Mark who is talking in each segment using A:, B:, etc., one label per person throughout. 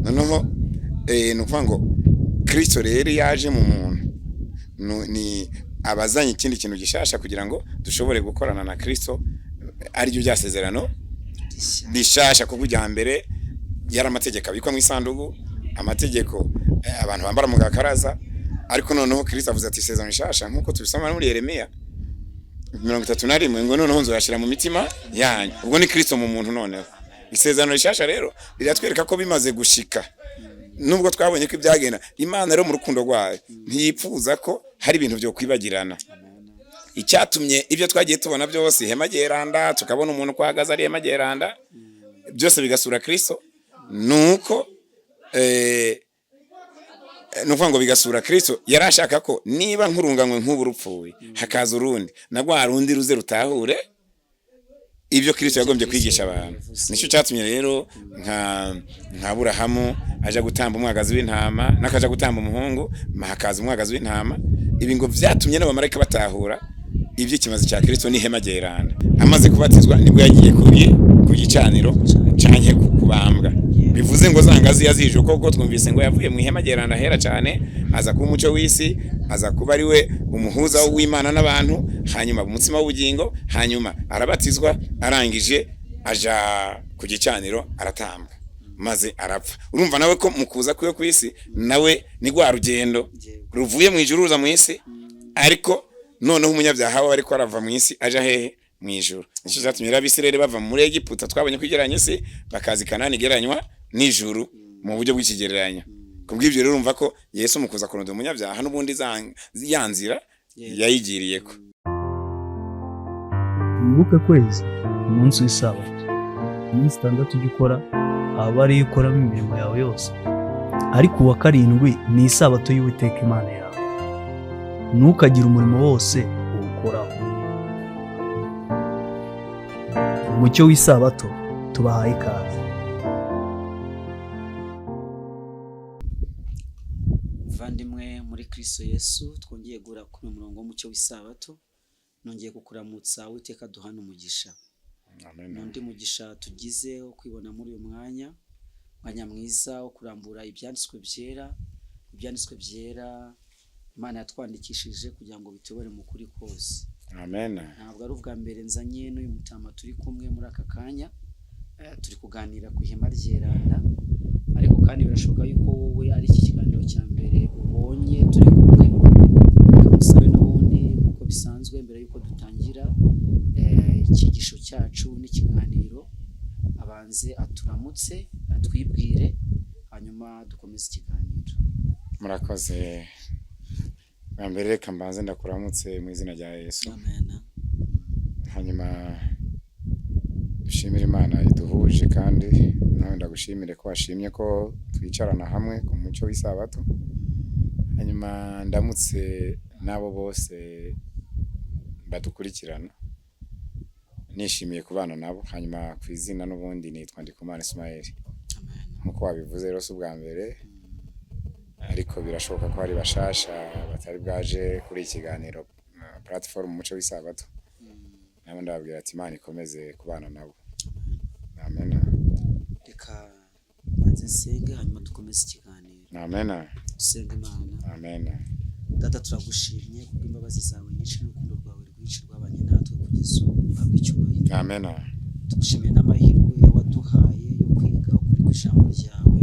A: Noneho ni ukuvuga ngo Kristo rero yaje mu muntu, ni abazanye ikindi kintu gishasha kugira ngo dushobore gukorana na Kristo, ariryo rya sezerano
B: rishya.
A: Rishasha, kuko irya mbere yari amategeko abikwa mu isanduku, amategeko abantu bambara mu gakaraza. Ariko noneho Kristo avuze ati: "Isezerano rishasha", nk'uko tubisoma muri Yeremiya 31, ngo: "Noneho nzoyashyira mu mitima yanyu." Ubwo ni Kristo mu muntu. Noneho isezerano rishasha rero riratwereka ko bimaze gushika, nubwo twabonye ko ibyagenda, Imana rero mu rukundo rwayo ntiyipfuza ko hari ibintu byo kwibagirana. Icyatumye ibyo twagiye tubona byose, ihema ryeranda, tukabona umuntu uko ahagaze ari ihema ryeranda, byose bigasura Kristo, nuko ni ukuvuga ngo bigasura Kristo. Yari ashaka ko niba nkurunganywe nk'ubu rupfuye, hakaza urundi, na rwa rundi ruze rutahure ibyo Kristo yagombye kwigisha abantu. Nicyo cyatumye rero nka Aburahamu aja gutamba umwagazi w'intama, n'akaja gutamba umuhungu, hakaza umwagazi w'intama. Ibi ngo vyatumye n'abamarayika batahura iby'ikimazi cya Kristo n'ihema ryeranda. Amaze kubatizwa nibwo yagiye ku gicaniro canke kubambwa. Bivuze ngo za ngazi yazije, kuko twumvise ngo yavuye mu ihema ryeranda hera cyane, aza kuba umuco w'isi, aza kuba ari we umuhuza w'Imana n'abantu, hanyuma umutsima w'ubugingo, hanyuma arabatizwa, arangije aja ku gicaniro, aratambwa, maze arapfa. Urumva nawe ko mu kuza kwiwe ku isi, nawe ni rwa rugendo ruvuye mu ijuru ruza mu isi, ariko noneho umunyabyaha we ariko arava mu isi aja hehe? Mu ijuru. Nicyo cyatumye rero Abisirayeli bava muri Egiputa, twabonye ko igereranya isi, bakaza i Kanani igereranywa n'ijuru mu buryo bw'ikigereranyo. Kubw'ibyo rero urumva ko Yesu mu kuza kurondera umunyabyaha, n'ubundi ya nzira yayigiriye ko.
C: Wibuke kwezi umunsi w'isabato. Iminsi 6 ujya ukora aba ariyo ukoramo imirimo yawe yose, ariko uwa karindwi ni isabato y'Uwiteka Imana yawe. Ntukagire umurimo wose uwukoraho. Umucyo w'isabato tubahaye ikaze.
B: Muvandimwe muri Kristo Yesu, twongeye guhura kuri uyu murongo w'umucyo w'isabato. Nongeye kukuramutsa. Uwiteka duhana umugisha. N'undi mugisha tugize wo kwibona muri uyu mwanya, mwanya mwiza wo kurambura ibyanditswe byera, ibyanditswe byera Imana yatwandikishije kugira ngo bituyobore mu kuri kose.
A: Amen.
B: Ntabwo ari ubwa mbere nzanye n'uyu mutama turi kumwe muri aka kanya. Turi kuganira ku ihema ryeranda, ariko kandi birashoboka yuko wowe ari iki kiganiro cya mbere ubonye turi kumwe. Reka musabe n'ubundi nk'uko bisanzwe, mbere yuko dutangira icyigisho cyacu n'ikiganiro, abanze aturamutse, atwibwire, hanyuma dukomeze ikiganiro.
A: Murakoze. Bwa mbere reka mbanze ndakuramutse mu izina rya Yesu.
B: Amen.
A: Hanyuma dushimire Imana iduhuje, kandi nawe ndagushimire ko washimye ko twicarana hamwe ku mucyo w'isabato. Hanyuma ndamutse n'abo bose badukurikirana, nishimiye kubana nabo. Hanyuma ku izina n'ubundi nitwa Ndikumana Ismael.
B: Amen.
A: Nk'uko wabivuze rero, si ubwa mbere, ariko birashoboka ko hari bashasha batari bwaje kuri iki kiganiro, platform umuco w'isabato. Nabo ndababwira ati: "Imana ikomeze kubana nabo." Amen.
B: Reka mbanze nsenge, hanyuma dukomeze ikiganiro.
A: Amen.
B: Dusenge Imana.
A: Amen.
B: Data, turagushimye kubw'imbabazi zawe nyinshi n'urukundo rwawe rwinshi rwabanye natwe kugeza ubu. Uhabwe icyubahiro.
A: Amen.
B: Tugushimiye n'amahirwe waduhaye yo kwiga ukuri kw'ijambo ryawe,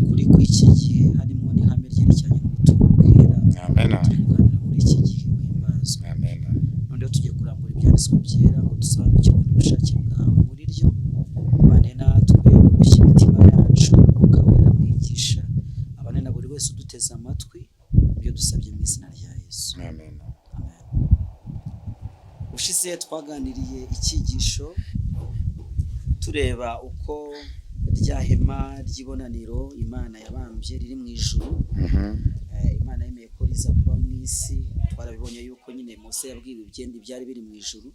B: ukuri kw'iki gihe, harimo n'ihame ryerekeranye n'ubutumwa bwera
A: Amen.
B: turi kuganira muri iki gihe. Uhimbazwe.
A: Amen.
B: Noneho tugiye kurambura ibyanditswe byera ngo dusobanukirwe n'ubushake bwawe muri ryo. Bane natwe, urushye imitima yacu, Umwuka Wera mwigisha abane na buri wese uduteze amatwi. Ibyo dusabye mu izina rya Yesu.
A: Amen.
B: Amen. Ushize twaganiriye icyigisho tureba uko rya hema ry'ibonaniro Imana yabambye riri mu ijuru. Imana yemeye ko riza kuba mu isi. Twarabibonye yuko nyine Mose yabwiwe ibyenda ibyari biri mu ijuru,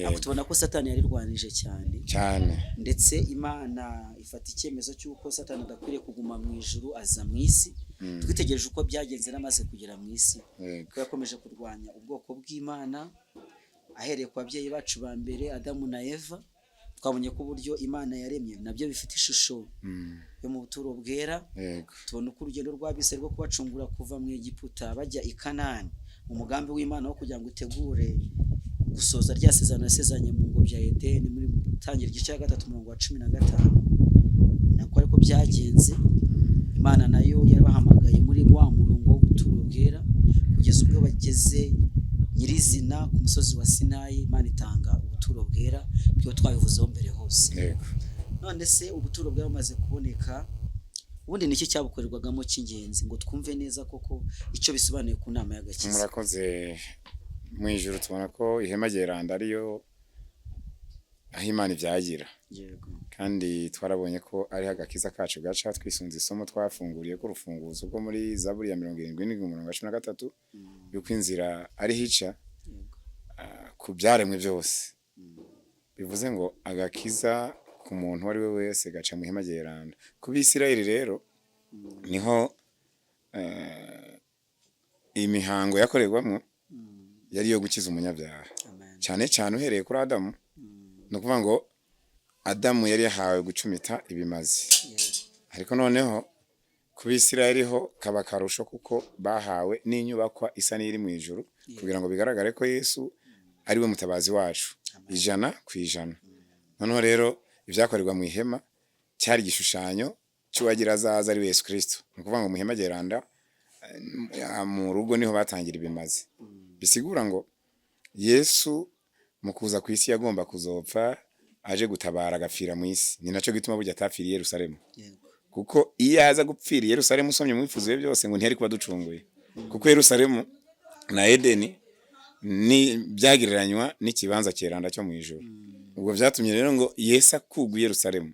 B: ariko tubona ko Satani yarirwanije cyane.
A: Cyane.
B: Ndetse Imana ifata icyemezo cy'uko Satani adakwiriye kuguma mu ijuru, aza mu isi. Twitegereje uko byagenze n'amaze kugera mu isi, ko yakomeje kurwanya ubwoko bw'Imana ahereye ku babyeyi bacu ba mbere, Adamu na Eva. Twabonye ko uburyo Imana yaremye nabyo bifite ishusho yo mu buturo bwera. Tubona uko urugendo rw'Abisirayeli rwo kubacungura kuva mu Egiputa bajya i Kanani, umugambi w'Imana wo kugira ngo utegure gusoza rya sezerano yasezeranye mu ngobyi ya Edeni muri Tangira igice cya 3 umurongo wa 15, nako ariko byagenze. Imana nayo yarabahamagaye muri wa murongo w'ubuturo bwera kugeza ubwo bageze nyirizina ku musozi wa Sinayi, Imana itanga ubuturo bwera, byo twabivuzeho mbere hose. None se ubuturo bwari bumaze kuboneka, ubundi niki cyabukorerwagamo cy'ingenzi, ngo twumve neza koko icyo bisobanuye ku nama y'agakiza?
A: Murakoze. Mu ijuru tubona ko ihema ryeranda ariyo aho Imana ibyagira. Kandi twarabonye ko ariho agakiza kacu gaca, twisunze isomo twafunguriye ko urufunguzo rwo muri Zaburi ya 77 umurongo wa 13, yuko inzira ariho ica ku byaremwe byose. Bivuze ngo agakiza ku muntu uwo ari we wese gaca mu ihema ryeranda. Ku Bisirayeli rero niho imihango yakorerwamo yari iyo gukiza umunyabyaha.
B: Amen.
A: Cyane cyane uhereye kuri Adamu. Ni ukuvuga ngo Adamu yari yahawe gucumita ibimazi, ariko noneho ku Bisirayeli ho kaba akarusho, kuko bahawe n'inyubakwa isa n'iri mu ijuru, kugira ngo bigaragare ko Yesu ari we mutabazi wacu 100%. Noneho rero ibyakorerwa mu ihema cyari igishushanyo cy'uwagira azaza, ari we Yesu Kristo. Ni ukuvuga ngo mu ihema ryeranda, mu rugo, niho batangira ibimazi. Bisigura ngo Yesu mu kuza ku isi yagomba kuzopfa aje gutabara, agapfira mu isi. Ni nacyo gituma burya atapfiriye i Yerusalemu, kuko iyo aza gupfira i Yerusalemu, usomye mu bifuzo bye byose, ngo ntiyari kuba ducunguye, kuko Yerusalemu na Edeni ni byagereranywa n'ikibanza cyeranda cyo mu ijuru. Ubwo byatumye rero ngo Yesu akugwa i Yerusalemu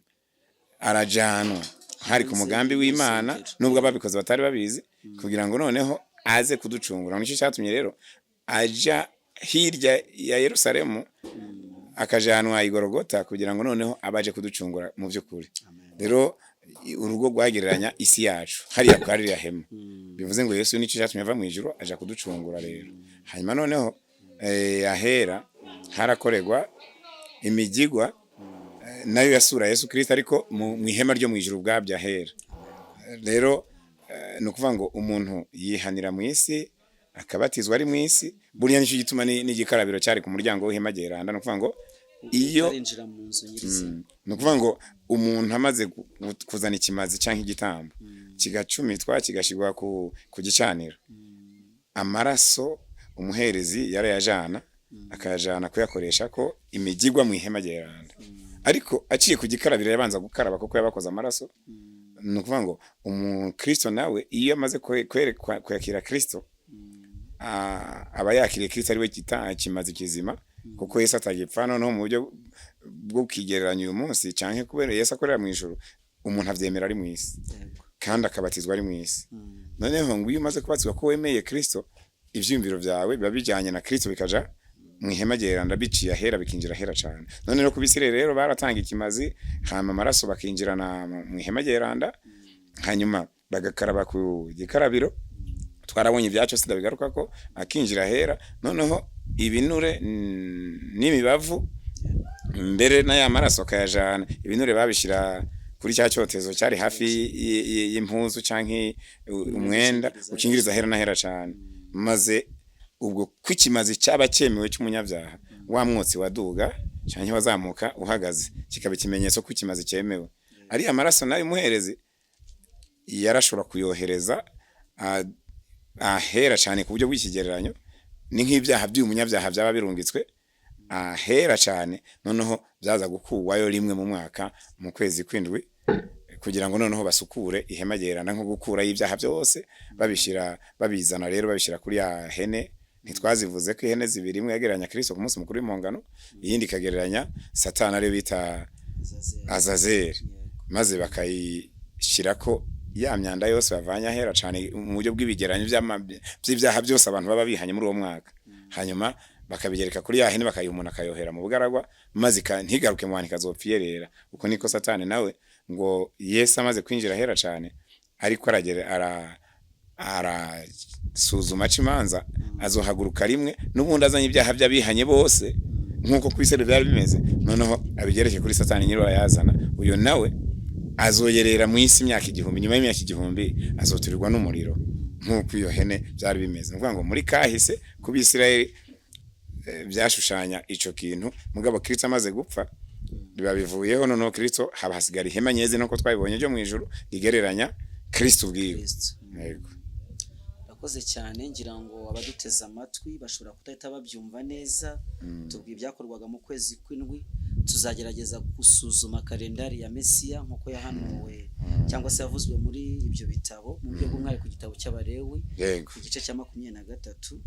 A: arajanwa, hari ku mugambi w'Imana, nubwo ababikoze batari babizi, kugira ngo noneho aze kuducungura. Nicyo cyatumye rero aja hirya ya Yerusalemu, akajanwa i Gorogota, kugira ngo noneho abaje kuducungura mu by'ukuri. Rero urugo rwagereranya isi yacu hariya kwa ririya hema. Bivuze ngo Yesu nicyo cyatumye ava mu ijuru aja kuducungura rero. Hanyuma noneho ahera harakorerwa imigigwa, nayo yasura Yesu Kristo, ariko mu ihema ryo mu ijuru ubwabyo ahera. Rero ni ukuvuga ngo umuntu yihanira mu isi, akabatizwa ari mu isi. Buriya nicyo gituma n'igikarabiro cyari ku muryango w'ihema ryeranda. Ni ukuvuga ngo iyo
B: utarinjira mu nzu nyirizina.
A: Ni ukuvuga ngo umuntu amaze kuzana ikimazi cyangwa igitambo, kigacumitwa, kigashyirwa ku gicaniro, amaraso umuherezi yarayajana, akayajana kuyakoresha ko imigigwa mu ihema ryeranda, ariko aciye ku gikarabiro yabanza gukaraba, kuko yabakoze amaraso. Ni ukuvuga ngo umukristo nawe iyo amaze kwakira Kristo, aba yakiriye Kristo ari we kimazi kizima, kuko Yesu atagipfa. Noneho mu buryo bwo kwigereranya uyu munsi, cyangwa kubera Yesu akorera mu ijuru, umuntu abyemera ari mu isi kandi akabatizwa ari mu isi. Noneho ngo iyo umaze kubatizwa ko wemeye Kristo, ivyiyumviro byawe biba bijyanye na Kristo, bikaja mu ihema ryeranda biciye ahera, bikinjira ahera cyane. None rero ku Bisirayeli rero baratanga ikimazi, hama amaraso bakinjirana mu ihema ryeranda, hanyuma bagakaraba ku gikarabiro. Twarabonye ibyacu, sindabigaruka ko akinjira ahera. Noneho ibinure n'imibavu mbere n'aya maraso akayajana, ibinure babishyira kuri cya cyotezo cyari hafi y'impuzu canke umwenda ukingiriza ahera n'ahera cyane. Maze ubwo kwikimazi cyaba cyemewe cy'umunyabyaha, wa mwotsi waduga canke wazamuka uhagaze, kikaba ikimenyetso ko ikimazi cyemewe. Ariya maraso nayo umuherezi yarashobora kuyohereza ahera cyane ku buryo bw'ikigereranyo, ni nk'ibyaha by'uyu munyabyaha byaba birungitswe ahera cyane. Noneho byaza gukurwayo rimwe mu mwaka, mu kwezi kw'indwi, kugira ngo noneho basukure ihema ryeranda, nko gukurayo ibyaha byose, babishyira, babizana rero, babishyira kuri ya hene. Ntitwazivuze ko ihene zibiri, imwe yagereranya Kristo ku munsi mukuru w'impongano, iyindi ikagereranya Satani, ariyo bita Azazeli, maze bakayishyirako ya myanda yose bavanye ahera cyane mu buryo bw'ibigeranyo by'ibyaha byose abantu baba bihanye muri uwo mwaka. Hanyuma bakabigereka kuri ya hene, bakayiha umuntu akayohera mu bugaragwa, maze ntigaruke mu bantu, ikazopfa iyerera. Uko niko Satani nawe, ngo Yesu amaze kwinjira ahera cyane, ariko aragera arasuzuma, aca imanza, azohaguruka rimwe n'ubundi azanye ibyaha by'abihanye bose. Nk'uko ku isi byari bimeze, noneho abigereke kuri Satani nyirabayazana. Uyo nawe azoyerera mu isi imyaka 1000. Nyuma y'imyaka 1000 azoturirwa n'umuriro nk'uko iyo hene byari bimeze. Ni ukuvuga ngo muri kahise ku Bisirayeli byashushanya ico kintu, mugabo Kristo amaze gupfa biba bivuyeho. Noneho Kristo haba hasigara ihema nyezi, nuko twabibonye ryo mu ijuru rigereranya Kristo ubwiwe.
B: Kristo.
A: Yego.
B: Urakoze cyane. Ngira ngo abaduteze amatwi bashobora kudahita babyumva neza. Tubwiye ibyakorwaga mu kwezi kw'indwi. Tuzagerageza gusuzuma kalendari ya Mesiya nk'uko yahanuwe cyangwa se yavuzwe muri ibyo bitabo, mu buryo bw'umwihariko ku gitabo cy'Abalewi, igice cya 23.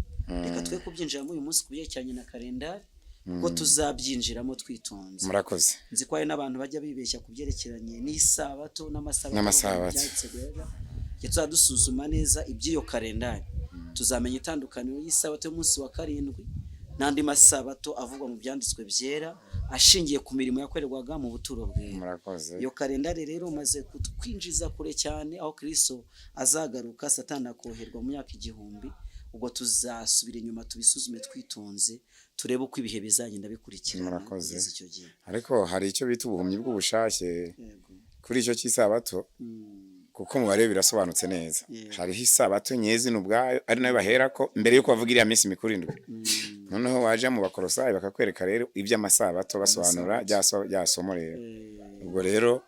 B: Reka twe kubyinjiramo uyu munsi ku byerekeranye na kalendari, kuko tuzabyinjiramo twitonze.
A: Murakoze.
B: Nzi ko hari n'abantu bajya bibeshya ku byerekeranye n'isabato n'amasabato.
A: N'amasabato.
B: Byanditse rero. Igihe tuzaba dusuzuma neza iby'iyo kalendari, tuzamenya itandukaniro y'isabato y'umunsi wa karindwi n'andi masabato avugwa mu byanditswe byera, ashingiye ku mirimo yakorerwaga mu buturo bwera.
A: Murakoze.
B: Iyo kalendari rero umaze kutwinjiza kure cyane, aho Kristo azagaruka, Satani akoherwa mu myaka 1000. Ubwo tuzasubira inyuma tubisuzume twitonze, turebe uko ibihe bizagenda bikurikirana
A: Murakoze.
B: kugeza icyo gihe.
A: Ariko hari icyo bita ubuhumyi bw'ubushake kuri icyo cy'isabato, kuko mu barebe birasobanutse neza. Hariho isabato nyezina ubwayo, ari nayo baherako mbere yuko bavuga iriya minsi mikuru indwi. Noneho waja mu Bakorosayi bakakwereka rero iby'amasabato, basobanura rya somo rero. Ubwo rero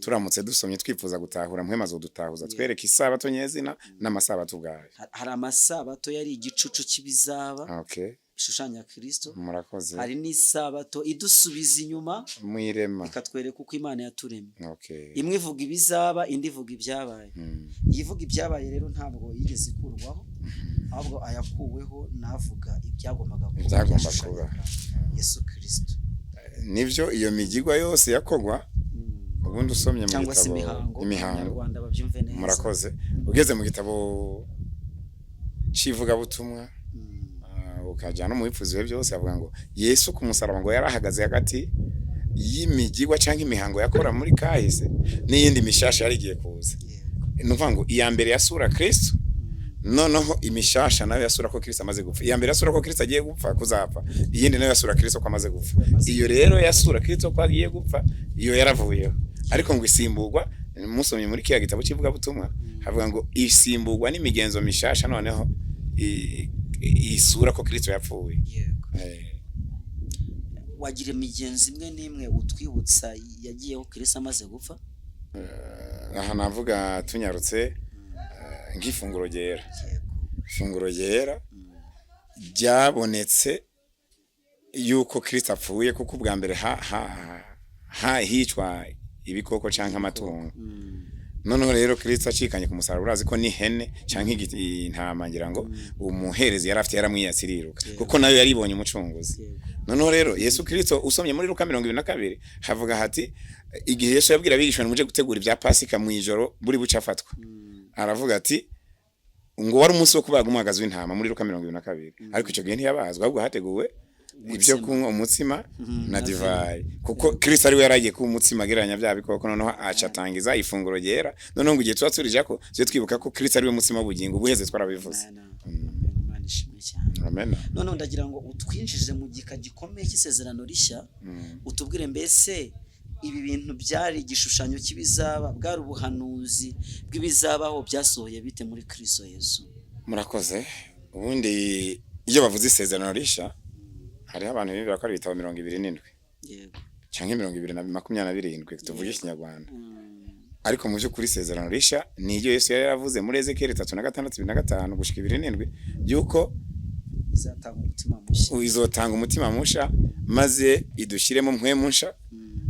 A: turamutse dusomye twifuza gutahura, mpwema dutahuza twereka isabato nyezina n'amasabato ubwayo.
B: Hari amasabato yari igicucu cy'ibizaba, bishushanya Kristo.
A: Murakoze.
B: Hari n'isabato idusubiza inyuma,
A: mwirema,
B: ikatwereka uko Imana yaturemye. Imwe ivuga ibizaba, indi ivuga ibyabaye. Iyi ivuga ibyabaye rero ntabwo yigeze ikurwaho, ahubwo ayakuweho navuga ibyagombaga kuba,
A: Ibyagomba
B: byashushanyaga
A: kuba.
B: Yesu Kristo.
A: Nivyo, iyo migigwa yose yakogwa, ubundi usomye mu
B: Cyangwa se
A: gitabo
B: imihango,
A: imihango.
B: Abanyarwanda babyumve neza.
A: Murakoze. Ugeze mu gitabo c'ivugabutumwa, ukajya no mu bipfuzo byose, avuga ngo Yesu ku musaraba ngo yarahagaze hagati y'imigigwa cyangwa imihango yakora muri kahise n'iyindi mishasha yari igiye kuza. Ni ukuvuga ngo iya mbere yasura Kristo, noneho imishasha nayo yasura ko Kristo amaze gupfa. Iya mbere yasura ko Kristo agiye gupfa, kuzapfa, iyindi nayo yasura Kristo ko amaze gupfa. Iyo rero yasura Kristo ko agiye gupfa, iyo yaravuyeho, ariko ngo isimburwa, musomye muri kiriya gitabo cy'ivugabutumwa havuga ngo isimburwa n'imigenzo mishasha, noneho isura ko Kristo yapfuye.
B: Wagira imigenzo imwe n'imwe utwibutsa yagiyeho Kristo amaze gupfa?
A: Aha navuga tunyarutse, nk'ifunguro ryera. Ifunguro ryera ryabonetse yuko Kristo apfuye, kuko ubwa mbere ha hicwa ibikoko canke amatungo. Noneho rero Kristo acikanye ku musaraba, urazi ko n'ihene canke intama, ngira ngo umuherezi yari afite yaramwiyatse iriruka, kuko nayo yaribonye umucunguzi. Noneho rero Yesu Kristo, usomye muri Luka 22, havuga hati igihe Yesu yabwira abigishwa ngo muje gutegura ibya Pasika mu ijoro buri buca afatwa, aravuga ati ngo wari umunsi wo kubaga umwagazi w'intama, muri Luka 22. Ariko icyo gihe ntiyabazwa, ahubwo hateguwe ibyo kunywa, umutsima na divayi, kuko Kristo ari we yaragiye kuba umutsima agereranya bya bikoko. Noneho aca atangiza ifunguro ryera. Noneho ngo igihe tuba turija ko tujye twibuka ko Kristo ari we mutsima w'ubugingo. Ubuheze twarabivuze.
B: Amen. Amen. Imana ishimwe cyane.
A: Amen.
B: Noneho ndagira ngo utwinjize mu gika gikomeye cy'isezerano rishya, utubwire mbese ibi bintu byari igishushanyo cy'ibizaba, bwari ubuhanuzi bw'ibizabaho, byasohoye bite muri Kristo Yesu?
A: Murakoze. Ubundi iyo bavuze isezerano rishya, hariho abantu bibwira ko ari ibitabo 27 canke mirongo ibiri na 27, tuvuge ikinyarwanda. Ariko mu by'ukuri isezerano rishya ni iryo Yesu yari yaravuze muri Ezekiyeli 36, 25 gushika 27, yuko
B: Izatanga umutima mushya.
A: Izotanga umutima musha, maze idushyiremo mpwemu nsha,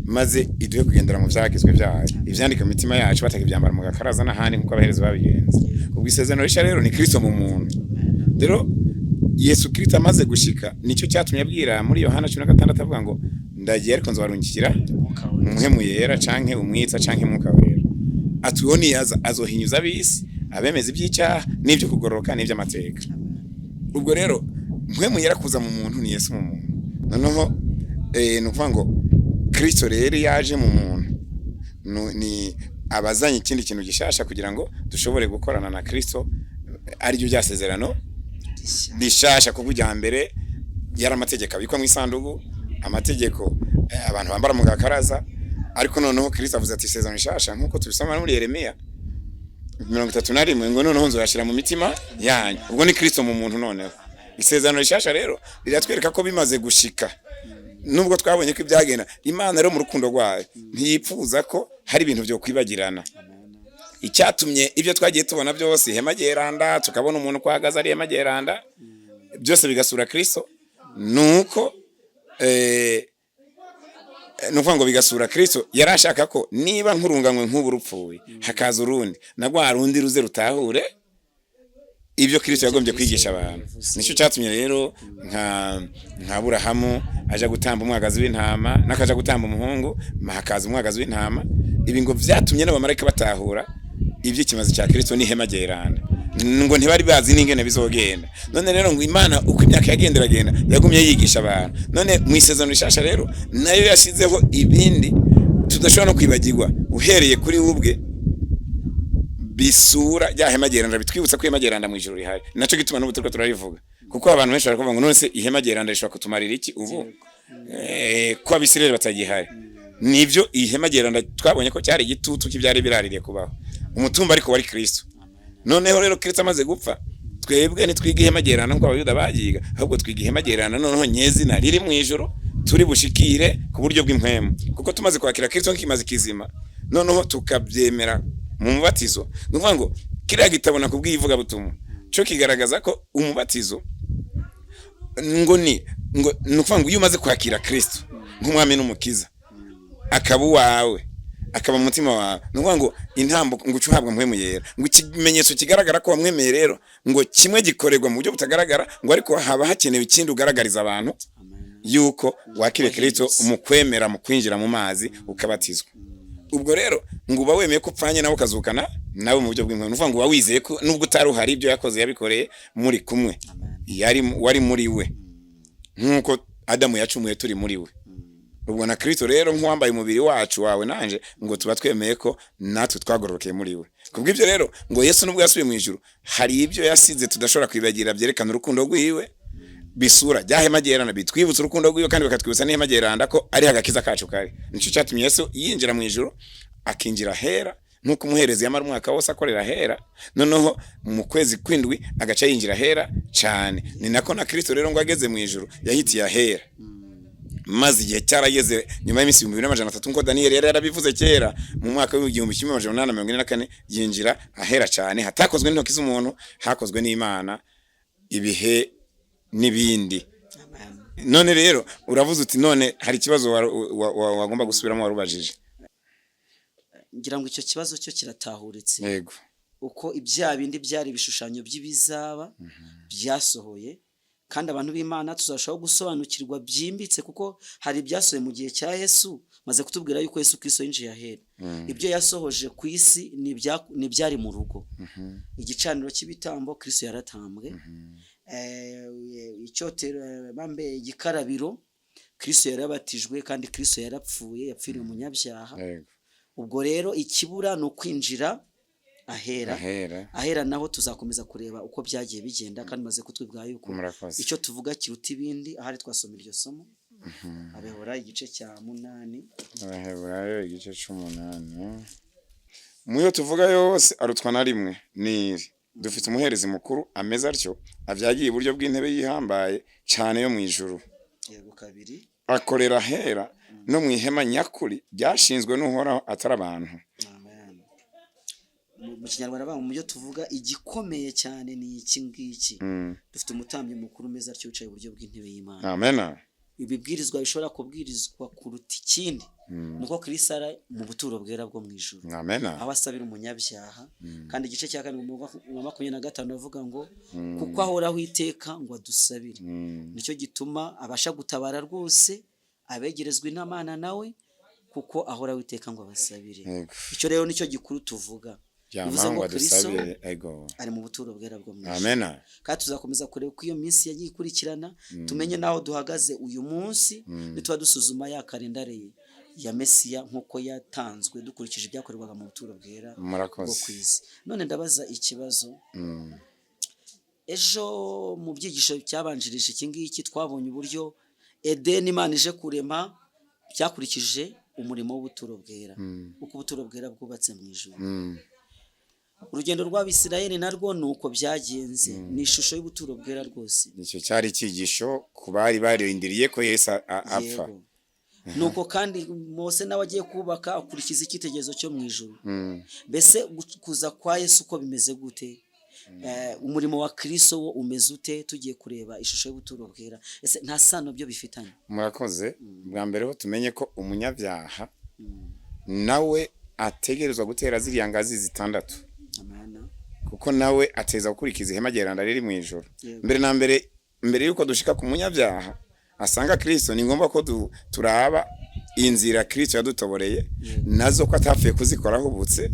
A: maze iduhe kugendera mu vyagizwe byayo, ivyandika mu mitima yacu, batakibyambara mu gakaraza n'ahandi nk'uko abaherezi babigenza. Ubwo isezerano rishya rero ni Kristo mu muntu. Rero Yesu Kristo amaze gushika, nicyo cyatumye abwira muri Yohana 16, avuga ngo ndagiye, ariko nzobarungikira
B: Umwuka Wera.
A: Umuhemu yera, canke umwitsa, canke Mwuka Wera. Ati uwo niyaza azohinyuza abisi, abemeza iby'icyaha n'ibyo kugororoka n'iby'amateka. Ubwo rero mpwemu yera kuza mu muntu ni Yesu mu muntu. Noneho ni ukuvuga ngo Kristo rero yaje mu muntu, ni abazanye ikindi kintu gishasha kugira ngo dushobore gukorana na Kristo, ariryo rya sezerano
B: rishya.
A: rishasha, kuko ijya mbere yari amategeko abikwa mu isanduku. Amategeko abantu bambara mu gakaraza. Ariko noneho Kristo avuze ati isezerano rishasha, nk'uko tubisoma muri Yeremiya 31, ngo noneho nzoyashira mu mitima yanyu. Ubwo ni Kristo mu muntu. Noneho isezerano rishasha rero riratwereka ko bimaze gushika, nubwo twabonye ko ibyagenda, Imana rero mu rukundo rwayo ntiyipfuza ko hari ibintu byo kwibagirana. Icyatumye ibyo twagiye tubona byose, ihema ryeranda, tukabona umuntu ko ahagaze ari ihema ryeranda, byose bigasura Kristo, nuko ni ukuvuga ngo bigasura Kristo. Yari ashaka ko niba nk'urunganywe nk'ubu rupfuye, hakaza urundi, na rwa rundi ruze rutahure ibyo Kristo yagombye kwigisha abantu. Nicyo cyatumye rero nka Aburahamu aja gutamba umwagazi w'intama, n'akaja gutamba umuhungu, hakaza umwagazi w'intama. Ibi ngo vyatumye n'abamarayika batahura iby'ikimazi cya Kristo n'ihema ryeranda, ngo ntibari bazi n'ingene bizogenda. None rero ngo Imana uko imyaka yagenda iragenda, yagumye yigisha abantu. None mu isezerano rishasha rero nayo yashizeho ibindi tudashobora no kwibagirwa, uhereye kuri we ubwe, bisura rya hema ryeranda, bitwibutsa ko ihema ryeranda mu ijuru rihari. Naco gituma n'ubu turiko turarivuga, kuko abantu benshi barakuvuga ngo none se ihema ryeranda rishobora kutumarira iki ubu ko Abisirayeli batagihari? Nivyo, ihema ryeranda twabonye ko cyari igitutu cy'ibyari biraririye kubaho, umutumba ariko wari Kristo. Noneho rero Kristo amaze gupfa, twebwe ntitwiga ihema ryeranda nk'uko Abayuda bagiga, ahubwo twiga ihema ryeranda noneho nyezina riri mu ijuru, turi bushikire ku buryo bw'impwemu, kuko tumaze kwakira Kristo nk'ikimazi kizima, noneho tukabyemera mu mubatizo. Ni ukuvuga ngo kiriya gitabo nakubwiye, ivugabutumwa, cyo kigaragaza ko umubatizo ngo ni ukuvuga ngo iyo umaze kwakira Kristo nk'umwami n'umukiza, akaba uwawe, akaba mu mutima wawe, ni ukuvuga ngo intambuko ngo uce uhabwa Mpwemu Yera. Ngo ikimenyetso kigaragara ko wamwemeye rero, ngo kimwe gikorerwa mu buryo butagaragara, ngo ariko haba hakenewe ikindi ugaragariza abantu yuko wakiriye Kristo mu kwemera, mu kwinjira mu mazi ukabatizwa. Ubwo rero ngo uba wemeye ko upfanye nawe ukazukana nawe mu buryo bw'impwemu. Ni ukuvuga ngo uba wizeye ko nubwo utari uhari, ibyo yakoze yabikoreye muri kumwe, yari wari muri we, nk'uko Adamu yacumuye turi muri we. Ubwo na Kristo rero nk'uwambaye umubiri wacu, wawe nanje, ngo tuba twemeye ko natwe twagororokeye muri we. Kubw'ibyo rero ngo Yesu nubwo yasubiye mu ijuru, hari ibyo yasize tudashobora kwibagira, byerekana urukundo rwiwe, bisura rya hema ryeranda, bitwibutsa urukundo rwiwe, kandi bakatwibutsa n'ihema ryeranda ko ari agakiza kacu kari. Nicyo cyatumye Yesu yinjira mu ijuru, akinjira ahera, nk'uko umuherezi yamara umwaka wose akorera ahera, noneho mu kwezi kw'indwi agaca yinjira ahera cyane. Ni nako na Kristo rero ngo ageze mu ijuru yahitiye ahera, maze igihe cyarageze nyuma y'iminsi 2300, nk'uko Daniyeli yari yarabivuze kera mu mwaka w'1844, yinjira ahera cyane hatakozwe n'intoki z'umuntu, hakozwe n'Imana ibihe n'ibindi. None rero uravuze uti none hari ikibazo wagomba gusubiramo warubajije.
B: Ngira ngo icyo kibazo cyo kiratahuritse.
A: Yego.
B: Uko ibya bindi byari ibishushanyo by'ibizaba byasohoye, kandi abantu b'Imana tuzarushaho gusobanukirwa byimbitse, kuko hari ibyasohoye mu gihe cya Yesu. Maze kutubwira yuko Yesu Kristo yinjiye ahera, ibyo yasohoje ku isi ni ibyari mu rugo, igicaniro cy'ibitambo, Kristo yaratambwe, icyotero, bambe igikarabiro, Kristo yarabatijwe, kandi Kristo yarapfuye, yapfiriye umunyabyaha. Ubwo rero ikibura ni ukwinjira ahera.
A: Ahera.
B: Ahera naho tuzakomeza kureba uko byagiye bigenda, kandi maze kutwibwira yuko
A: Murakoze.
B: icyo tuvuga kiruta ibindi. Ahari twasoma iryo somo, Abehora igice cya 8.
A: Abaheburayo igice c'umunani. Mu yo tuvuga yose arutwa na rimwe ni iri: dufite umuherezi mukuru ameze atyo, avyagiye iburyo bw'intebe yihambaye cyane yo mu ijuru.
B: Yego, 2.
A: Akorera ahera no mu ihema nyakuri ryashinzwe n'Uhoraho, atari abantu.
B: Amen. Mu Kinyarwanda bavuga, mu byo tuvuga igikomeye cyane ni iki ngiki: dufite umutambyi mukuru umeze atyo, wicaye iburyo bw'intebe y'Imana.
A: Amena.
B: Ibibwirizwa bishobora kubwirizwa kuruta ikindi ni uko Kristo ari mu buturo bwera bwo mu ijuru,
A: Amena.
B: aho asabira umunyabyaha. Kandi igice cya 2 mu 25 avuga ngo kuko ahoraho iteka ngo adusabire. Nicyo gituma abasha gutabara rwose abegerezwa inamana nawe, kuko ahoraho iteka ngo abasabire. Icyo rero nicyo gikuru tuvuga. Bivuze
A: Byamangwa
B: ngo Kristo
A: dusabire, ego.
B: ari mu buturo bwera bwo mu ijuru.
A: Amena.
B: Kandi tuzakomeza kureba uko iyo minsi yagiye ikurikirana, tumenye n'aho duhagaze uyu munsi, nituba dusuzuma ya kalendari ya Mesiya nk'uko yatanzwe dukurikije ibyakorerwaga mu buturo bwera bwo
A: Murakoze.
B: ku isi. None ndabaza ikibazo. Ejo mu byigisho cyabanjirije iki ngiki twabonye uburyo Edeni Imana ije kurema byakurikije umurimo w'ubuturo bwera, uko ubuturo bwera bwubatse mu ijuru. Urugendo rw'Abisirayeli narwo ni uko byagenze, ni ishusho y'ubuturo bwera rwose.
A: Icyo cyari icyigisho ku bari barindiriye ko Yesu apfa.
B: Yego. Nuko kandi Mose nawe agiye kubaka akurikiza icyitegererezo cyo mu ijuru. Mbese kuza kwa Yesu uko bimeze gute? Umurimo wa Kristo wo umeze ute? Tugiye kureba ishusho y'ubuturo bwera, ese nta sano byo bifitanye?
A: Murakoze. Bwa mbere ho tumenye ko umunyabyaha nawe ategerezwa gutera ziriya ngazi zitandatu,
B: Amen.
A: kuko nawe ateza gukurikiza ihema ryeranda riri mu ijuru. Mbere na mbere, mbere yuko dushika ku munyabyaha asanga Kristo, ni ngombwa ko turaba inzira Kristo yadutoboreye, nazo ko atapfuye kuzikora ahubutse.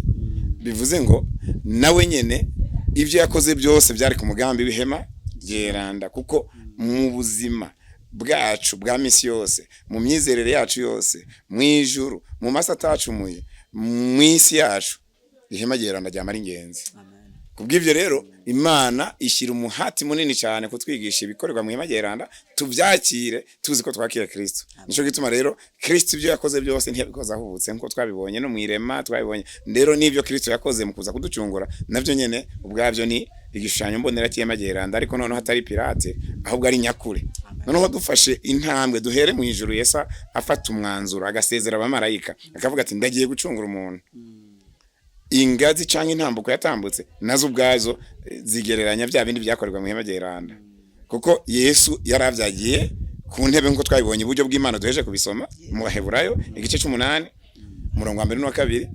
A: Bivuze ngo nawe nyene ibyo yakoze byose byari ku mugambi w'ihema ryeranda, kuko mu buzima bwacu bwa misi yose, mu myizerere yacu yose, mu ijuru, mu masa atacumuye, mu isi yacu, ihema ryeranda ryamara ingenzi.
B: Amen.
A: Kubw'ibyo rero, Imana ishyira umuhati munini cyane kutwigisha ibikorerwa mu ihema ryeranda, tubyakire tuzi ko twakira Kristo. Nico gituma rero Kristo ibyo yakoze byose ntiyabikoze ahubutse, nkuko twabibonye no mu irema twabibonye. Rero n'ibyo Kristo yakoze mu kuza kuducungura navyo nyene ubwabyo ni igishushanyo mbonera cy'ihema ryeranda, ariko noneho atari pirate, ahubwo ari nyakure. Noneho dufashe intambwe duhere mu ijuru, Yesu afata umwanzuro agasezera abamarayika, akavuga ati: "Ndagiye gucungura umuntu." Ingazi canke intambuko yatambutse nazo ubwazo zigereranya bya bindi byakorerwa mu ihema ryeranda, kuko Yesu yaravyagiye ku ntebe, nkuko twabibonye iburyo bw'Imana, duheje kubisoma mu Baheburayo igice c'umunani, umurongo wa mbere n'uwa kabiri.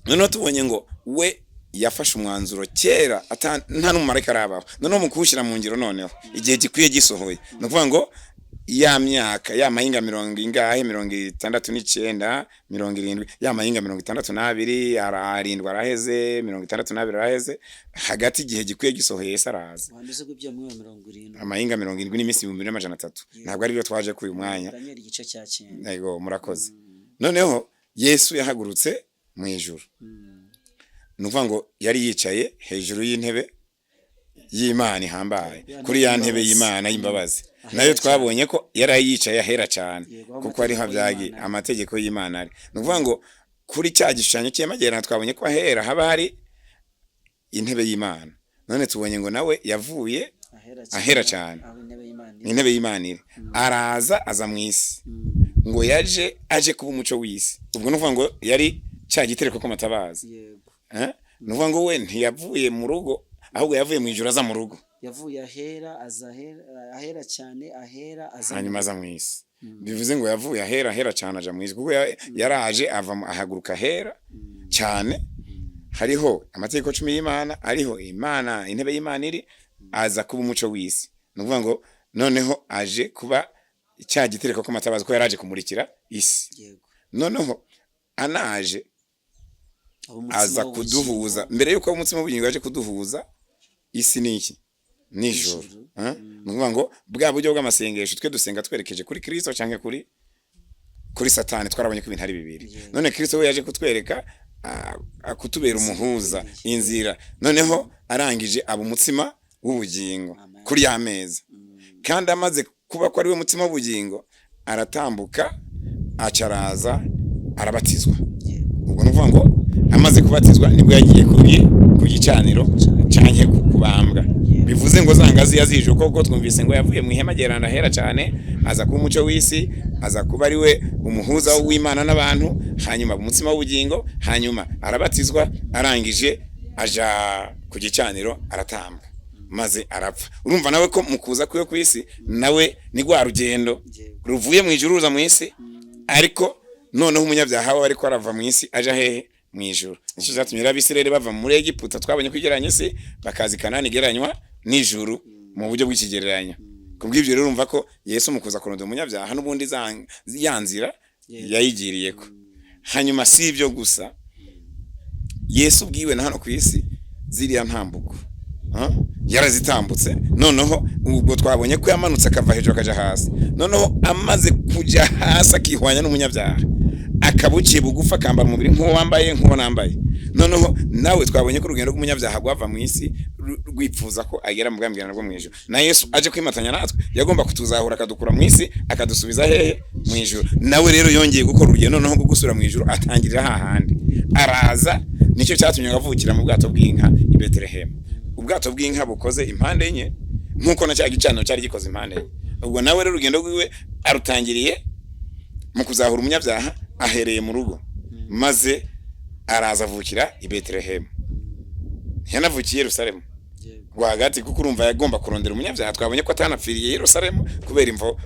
A: Noneho tubonye ngo we yafashe umwanzuro kera nta n'umumarayika arabaho. Noneho mu kuwushyira mu ngiro, noneho igihe gikwiye gisohoye, ni ukuvuga ngo ya myaka, ya mahinga mirongo ingahe, 69, 70, ya mahinga 62 ararindwi araheze, 62 araheze, hagati igihe gikwiye gisohoye Yesu araza.
B: Ubuhanuzi bw'ibyo muri 70.
A: Amahinga 70 n'iminsi 2300. Ntabwo ari byo twaje kuri uyu mwanya.
B: Daniel igice cya 9.
A: Yego, murakoze. Noneho Yesu yahagurutse mu ijuru, ni ukuvuga ngo yari yicaye hejuru y'intebe y'Imana ihambaye,
B: Ya
A: kuri ya ntebe
B: y'imbabazi.
A: y'Imana y'imbabazi.
B: Ahera
A: Nayo
B: cyane.
A: twabonye ko yari yicaye ahera cyane,
B: Yego, aho
A: kuko ariho
B: amategeko
A: abyagi
B: y'Imana ari.
A: Amategeko y'Imana ari. Ni ukuvuga ngo kuri cya gishushanyo cy'ihema twabonye ko ahera haba hari intebe y'Imana. None tubonye ngo nawe yavuye
B: ahera
A: ahera cyane.
B: Aho intebe y'Imana iri.
A: Ni intebe y'Imana iri, araza aza mu isi. Ngo yaje aje kuba umuco w'isi. Ubwo ni ukuvuga ngo yari cya gitereko k'amatabaza. Eh? Ni ukuvuga ngo we ntiyavuye mu rugo, ahubwo yavuye mu ijuru aza mu rugo.
B: Yavuye ahera, aza ahera, ahera cyane, ahera aza.
A: Hanyuma aza mu isi. Bivuze ngo yavuye ahera, ahera cyane, aja mu isi, kuko yaraje ava ahaguruka ahera cyane hariho amategeko 10 y'Imana, ariho Imana, intebe y'Imana iri, aza kuba umuco w'isi. Ni ukuvuga ngo noneho aje kuba cya gitereko k'amatabaza, ko yaraje kumurikira isi. Noneho anaje
B: Aba umutsima
A: aza
B: w'ubugingo.
A: kuduhuza. Mbere yuko umutsima w'ubugingo, yaje kuduhuza isi n'iki? Nijoro.
B: N'ijuru.
A: Eh? Ni ukuvuga ngo bwa buryo bw'amasengesho twe dusenga twerekeje kuri Kristo cyangwa kuri Satani, twarabonye ko ibintu ari bibiri. None Kristo we yaje kutwereka kutubera umuhuza, inzira. Noneho arangije aba umutsima w'ubugingo
B: Amen.
A: kuri ya meza. Kandi amaze kuba ko ari we mutsima w'ubugingo, aratambuka acaraza arabatizwa. Ubwo ni ukuvuga ngo amaze kubatizwa nibwo yagiye ku gicaniro canke kubambwa. Bivuze ngo za ngazi yazije uko, kuko twumvise ngo yavuye mu ihema ryeranda ahera cyane, aza kuba umuco w'isi, aza kuba ari we umuhuza w'Imana n'abantu, hanyuma umutsima w'ubugingo, hanyuma arabatizwa, arangije aja ku gicaniro, aratambwa, maze arapfa. Urumva nawe ko mu kuza kwiwe ku isi nawe ni rwa rugendo ruvuye mu ijuru ruza mu isi, ariko noneho umunyabyaha we ariko arava mu isi aja hehe? Mu ijuru. Nicyo cyatumye rero Abisirayeli bava muri Egiputa, twabonye ko igereranya isi, bakaza i Kanani igereranywa n'ijuru mu buryo bw'ikigereranyo. Kubw'ibyo rero urumva ko Yesu mu kuza kurondera umunyabyaha n'ubundi ya nzira yayigiriyeko. Hanyuma si ibyo gusa, Yesu ubwiwe na hano ku isi ziriya ntambuko, yarazitambutse. Noneho ubwo twabonye ko yamanutse akava hejuru akaja hasi. Noneho amaze kujya hasi akihwanya n'umunyabyaha, akaba uciye bugufi, akambara umubiri nk'uwo wambaye, nk'uwo nambaye. Noneho nawe twabonye ko urugendo rw'umunyabyaha rwava mu isi rwipfuza ko agera mu bwami bw'Imana bwo mu ijuru. Na Yesu aje kwimatanya natwe, yagomba kutuzahura akadukura mu isi akadusubiza hehe? Mu ijuru. Nawe rero yongeye gukora urugendo noneho rwo gusubira mu ijuru, atangirira hahandi araza. Nicyo cyatumye avukira mu bwato bw'inka i Betelehemu, ubwato bw'inka bukoze impande enye nk'uko na cya gicaniro cyari gikoze impande enye. Ubwo nawe rero urugendo rwiwe arutangiriye mu kuzahura umunyabyaha, ahereye mu rugo, maze araza avukira i Betelehemu. Ntiyanavukiye i Yerusalemu rwagati, kuko urumva yagomba kurondera umunyabyaha. Twabonye ko atanapfiriye i Yerusalemu kubera imvo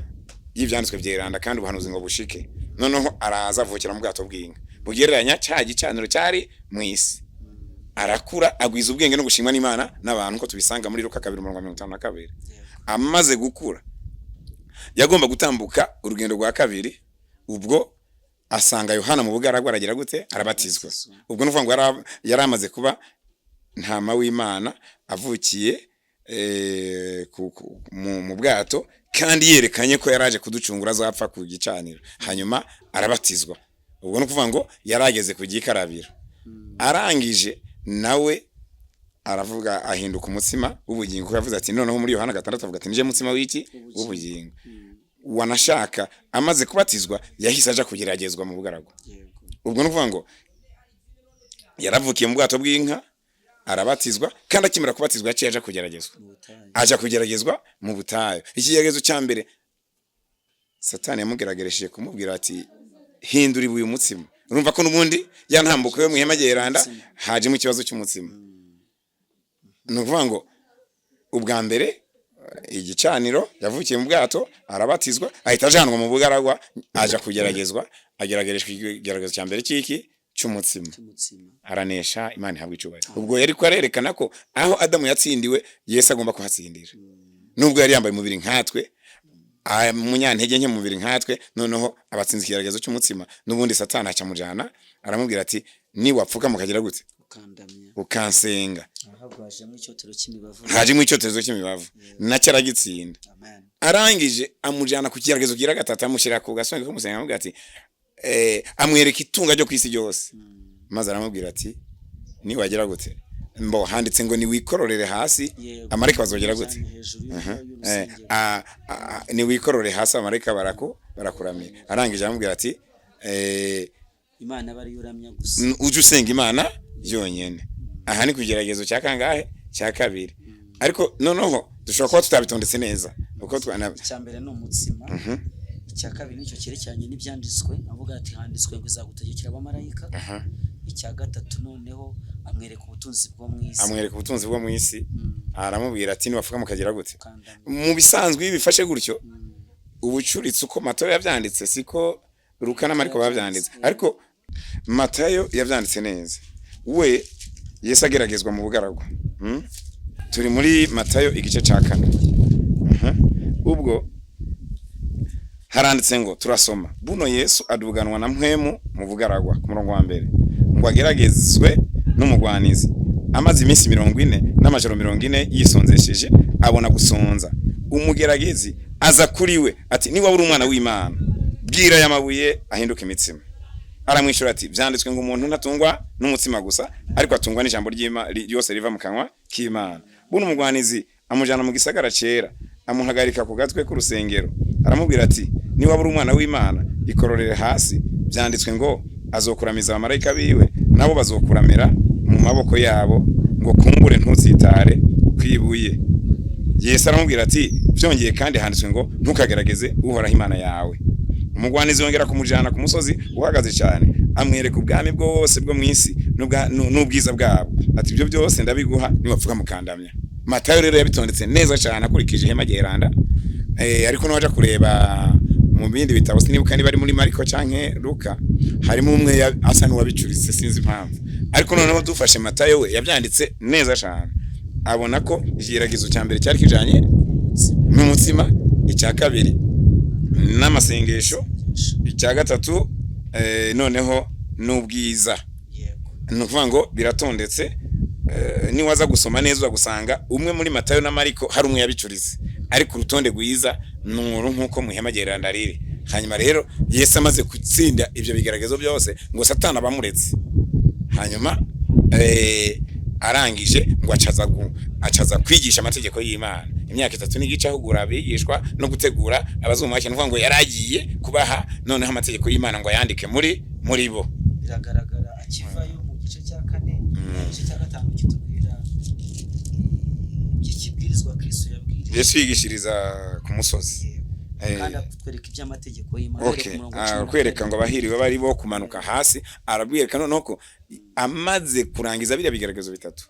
A: y'ibyanditswe byeranda kandi ubuhanuzi ngo bushike. Noneho araza avukira mu bwato bw'inka bugereranya cya gicaniro cyari mu isi. Arakura, agwiza ubwenge no gushimwa n'Imana n'abantu, ko tubisanga muri Luka 2:52. Amaze gukura yagomba gutambuka urugendo rwa kabiri. Ubwo asanga Yohana mu bugaragwa, aragira gute? Arabatizwa. Ubwo ni ukuvuga ngo yari amaze kuba ntama w'Imana, avukiye mu bwato, kandi yerekanye ko yaraje kuducungura, azapfa ku gicaniro. Hanyuma arabatizwa. Ubwo ni ukuvuga ngo yarageze ku gikarabiro. Arangije nawe aravuga, ahinduka umutsima w'ubugingo, kuko yavuze ati noneho muri Yohana 6 avuga ati: "Nije mutsima w'iki? W'ubugingo." Wanashaka amaze kubatizwa yahise aja kugeragezwa mu bugaragwa. Ubwo ni ukuvuga ngo yaravukiye mu bwato bw'inka, arabatizwa, kandi akimara kubatizwa yaciye aja kugeragezwa.
B: Mu butayu.
A: Aja kugeragezwa mu butayu. Ikigeragezo cya mbere Satani yamugerageresheje kumubwira ati: "Hindura ibuye umutsima." Urumva ko n'ubundi ya ntambuko yo mu ihema ryeranda hajemo ikibazo cy'umutsima. Ni ukuvuga ngo ubwa mbere igicaniro, yavukiye mu bwato, arabatizwa, ahita ajanwa mu bugaragwa, aja kugeragezwa, ageragereshwa ikigeragezo cya mbere cy'iki? Cy'umutsima.
B: Cy'umutsima.
A: Aranesha, Imana ihabwa icyubahiro. Ubwo yari ko arerekana ko aho Adamu yatsindiwe, Yesu agomba kuhatsindira, nubwo yari yambaye umubiri nkatwe, umunyantege nke mu mubiri nkatwe. Noneho abatsinze ikigeragezo cy'umutsima. N'ubundi Satani acamujana, aramubwira ati: "Niwapfuka mukagira gute?"
B: Ukandamya.
A: "Ukansenga."
B: Ahabwo hajemo icyotero cy'imibavu.
A: Hajemo icyotezo cy'imibavu, nacyo aragitsinda.
B: Amen.
A: Arangije amujyana ku kigeragezo gira gatatu, amushyira ku gasonga k'umusenga, aramubwira ati amwereka itunga ryo ku isi ryose, maze aramubwira ati: "Niwagera gute?" Mbo handitse ngo: "Niwikororere hasi, amarayika bazogera gute?"
B: Cyane hejuru y'urusengero.
A: "Niwikorore hasi, amarayika barakuramira." Arangije aramubwira ati
B: Imana aba ariyo uramya gusa.
A: "Ujye usenga Imana yonyine." Aha ni ku kigeragezo cya kangahe? Cya kabiri. Ariko noneho dushobora kuba tutabitondetse neza uko
B: Icya mbere ni umutsima. Icya kabiri nicyo cyerekeranye n'ibyanditswe, avuga ati: "Handitswe ngo izagutegekera abamarayika." Icya gatatu noneho amwereka ubutunzi bwo mu isi.
A: Amwereka ubutunzi bwo mu isi. Aramubwira ati: "Niwapfuka mukagira gute?"
B: Ukandamya.
A: Mu bisanzwe iyo bifashe gutyo, ubucuritse uko Matayo yabyanditse, siko Luka na Mariko babyanditse, ariko Matayo yabyanditse neza. We Yesu ageragezwa mu bugaragwa. Turi muri Matayo igice cya 4. Ubwo haranditse ngo, turasoma: "Buno Yesu aduganwa na Mpwemu mu bugaragwa," ku murongo wa mbere, "ngo ageragezwe n'umugwanizi. Amaze iminsi 40 n'amajoro 40 yisonzesheje, abona gusonza. Umugeragezi aza kuri we ati: 'Niba uri umwana w'Imana, bwira aya mabuye ahinduka imitsima.' Aramwishyura ati: 'Byanditswe ngo umuntu ntatungwa n'umutsima gusa, ariko atungwa n'ijambo ryose riva mu kanwa k'Imana.' Buno umugwanizi amujyana mu gisagara cera, amuhagarika ku gatwe k'urusengero, aramubwira ati: 'Niba uri umwana w'Imana, ikororere hasi. Byanditswe ngo: azokuramiza abamarayika biwe, nabo bazokuramira mu maboko yabo, ngo kumbure ntutsitare kwibuye.' Yesu aramubwira ati: 'Byongeye kandi handitswe ngo: ntukagerageze Uhoraho Imana yawe.' Umugwanizi yongera kumujyana ku musozi uhagaze cyane, amwereka ubwami bwose bwo mu isi n'ubwiza bwabo, ati: 'Ibyo byose ndabiguha niwapfuka mukandamya.'" Matayo rero yabitondetse neza cyane akurikije ihema ryeranda. Ariko n'uwaja kureba mu bindi bitabo, sinibuka niba ari muri Mariko canke Luka, harimo umwe asa n'uwabicuritse, sinzi impamvu. Ariko noneho dufashe Matayo, we yabyanditse neza cyane, abona ko ikigeragezo cya mbere cyari kijanye n'umutsima, icya kabiri n'amasengesho, icya gatatu noneho n'ubwiza. Ni ukuvuga ngo biratondetse. Niwaza gusoma neza uzagusanga umwe muri Matayo na Mariko hari umwe yabicuritse, ariko urutonde rwiza ni uru nk'uko mu ihema ryeranda riri. Hanyuma rero Yesu amaze gutsinda ibyo bigeragezo byose, ngo Satani abamuretse, hanyuma Arangije ngo acaza kwigisha amategeko y'Imana imyaka 3 n'igice, ahugura abigishwa no gutegura abazumwakira. Ni ukuvuga ngo yaragiye kubaha noneho amategeko y'Imana ngo ayandike muri bo.
B: Biragaragara akivayo mu gice cya kane. Igice cya gatanu kitubwira iby'ikibwirizwa Kristo yabwirije.
A: Yesu yigishiriza ku musozi.
B: Kandi atwereka iby'amategeko y'Imana.
A: Okay.
B: Uhereye ku murongo wa 12.
A: Kwereka ngo abahiriwe bari bo kumanuka hasi, arabwereka noneho ko amaze kurangiza biriya bigeragezo bitatu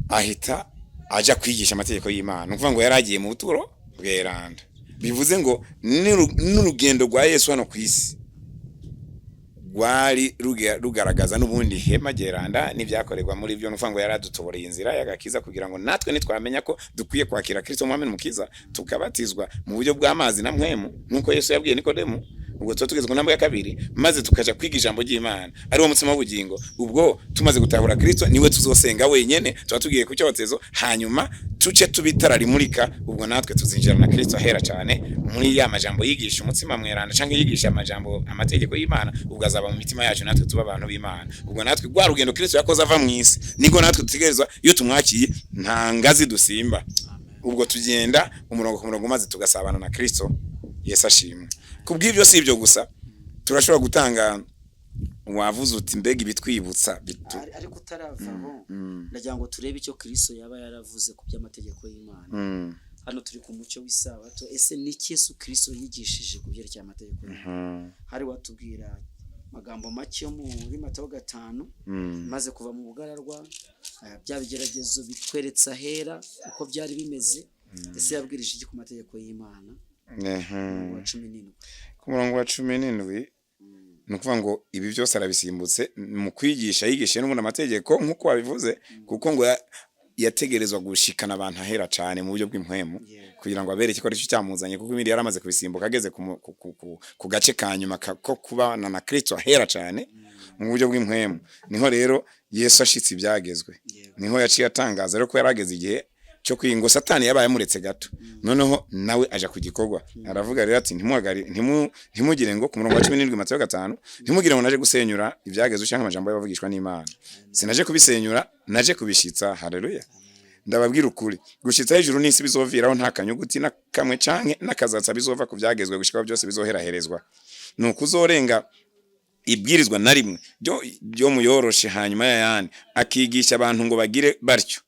A: ahita aja kwigisha amategeko y'Imana. Ni ukuvuga ngo yari agiye mu buturo bweranda. Bivuze ngo n'urugendo rwa Yesu hano ku isi rwari rugaragaza n'ubundi ihema ryeranda n'ibyakorerwa muri byo. Ni ukuvuga ngo yari adutoboreye inzira y'agakiza kugira ngo natwe nitwamenya ko dukwiye kwakira Kristo umwami n'umukiza, tukabatizwa mu buryo bw'amazi na mpwemu nk'uko Yesu yabwiye Nikodemu, ubwo tuba tugeze ku ntambwe ya kabiri, maze tukaja kwiga ijambo ry'Imana ari wo mutsima w'ubugingo. Ubwo tumaze gutahura Kristo, niwe tuzosenga wenyene, tuba tugiye ku cyotezo, hanyuma tuce tuba itara rimurika. Ubwo natwe tuzinjira na Kristo ahera cyane muri ya majambo yigisha umutsima mweranda canke yigisha amajambo amategeko y'Imana. Ubwo azaba mu mitima yacu, natwe tuba abantu b'Imana. Ubwo natwe rwa rugendo Kristo yakoze ava mu isi niko natwe dutegerezwa. Iyo tumwakiye nta ngazi dusimba, ubwo tugenda umurongo ku murongo, maze tugasabana na Kristo. Yesu ashimwe. Kubw'ibyo, si ibyo gusa, turashobora gutanga, wavuze uti mbega ibitwibutsa bitu
B: Ariko utaravaho, ndagira ngo turebe icyo Kristo yaba yaravuze ku by'amategeko y'Imana. Hano turi ku mucyo w'isabato. Ese ni iki Yesu Kristo yigishije ku byerekeye amategeko y'Imana? Hari watubwira amagambo make yo muri Matayo 5, maze kuva mu bugararwa, bya bigeragezo bitweretse ahera uko byari bimeze, ese yabwirije iki ku mategeko y'Imana? Umurongo wa 17.
A: Ku murongo wa 17, ni ukuvuga ngo ibi byose arabisimbutse mu kwigisha yigishije n'ubundi amategeko nk'uko wabivuze, kuko ngo yategerezwa gushikana abantu ahera cyane mu buryo bw'impwemu kugira ngo abereke ko aricyo cyamuzanye, kuko ibindi yari amaze kubisimbuka ageze ku gace ka nyuma ko kubana na Kristo ahera cyane mu buryo bw'impwemu. Niho rero Yesu ashitse ibyagezwe, niho yaciye atangaza rero ko yarageze igihe cyo kwingo Satani yabaye amuretse gato, noneho nawe aja ku gikorwa. Aravuga rero ati ntimugire ngo, ku murongo wa 17 Matayo 5, ntimugire ngo naje gusenyura ibyagezwe cyangwa amajambo y'abavugishwa n'Imana. Sinaje kubisenyura, naje kubishitsa. Haleluya! Ndababwira ukuri, gushitsa hejuru n'isi bizoviraho, nta kanyuguti na kamwe canke n'akazatsa bizova ku byagezwe gushikaho byose bizoheraherezwa. Ni ukuzorenga ibwirizwa na rimwe ryo muyoroshe hanyuma y'ayandi, akigisha abantu ngo bagire batyo,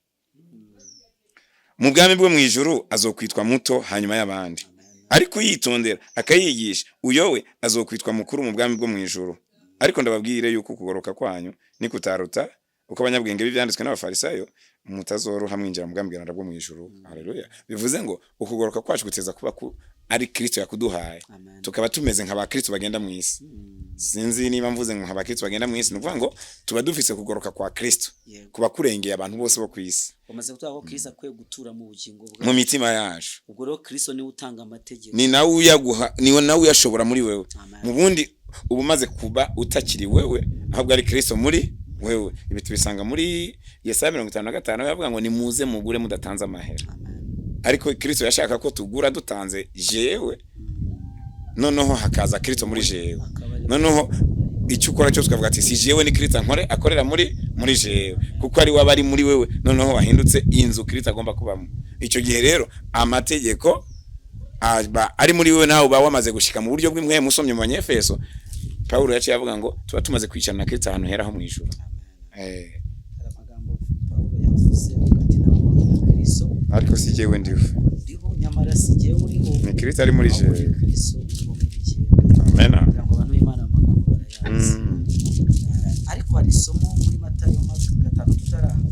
A: mu bwami bwo mu ijuru azokwitwa muto hanyuma y'abandi, ariko uyitondera akayigisha, uyowe azokwitwa mukuru mu bwami bwo mu ijuru. Ariko ndababwire yuko ukugoroka kwanyu nikutaruta uko abanyabwenge b'ibyanditswe n'abafarisayo, mutazoroha mwinjira mu bwami bw'Imana bwo mu ijuru. Haleluya! Bivuze ngo ukugoroka kwacu guteza kuba ari Kristo yakuduhaye,
B: Amen.
A: tukaba tumeze nka ba Kristo bagenda mu isi. Sinzi niba mvuze ngo nka ba Kristo bagenda mu isi, ni ukuvuga ngo tuba dufise kugoroka kwa Kristo kuba kurengeye abantu bose bo ku isi.
B: Bamaze kutuvuga ko Kristo akwiye gutura mu bugingo
A: Mu
B: bwacu.
A: mitima yacu.
B: Ubwo rero Kristo niwe utanga amategeko.
A: Ni nawe uyaguha, ni nawe uyashobora muri wewe.
B: Amen.
A: Mu bundi uba umaze kuba utakiri wewe, ahubwo ari Kristo muri wewe. Ibi tubisanga muri Yesaya 55, yavuga ngo nimuze mugure mudatanze amahera.
B: Amen.
A: Ariko Kristo yashaka ko tugura dutanze jewe, noneho hakaza Kristo muri jewe.
B: Akaba ari
A: Noneho icyo ukora cyose ukavuga ati si jewe, ni Kristo ankore akorera muri jewe, kuko ari we aba ari muri wewe. Noneho wahindutse inzu Kristo agomba kubamo. Icyo gihe rero amategeko aba ari muri wewe, nawe uba wamaze gushika mu buryo bw'impwemu. Usomye mu Banyefeso, Pawulo yaciye avuga ngo tuba tumaze kwicarana na Kristo ahantu hera ho mu ijuru.
B: Hari amagambo Pawulo yavuze avuga ati nabambwe na Kristo,
A: Ariko si jewe ndiho,
B: ndiho, nyamara si jyewe uriho,
A: ni Kristo ari muri
B: ahubwo
A: jewe.
B: ni Kristo uriho muri jyewe.
A: Amen.
B: Kugira ngo abantu b'Imana amagambo barayazi. Ariko hari isomo muri Matayo 5 tutarahava,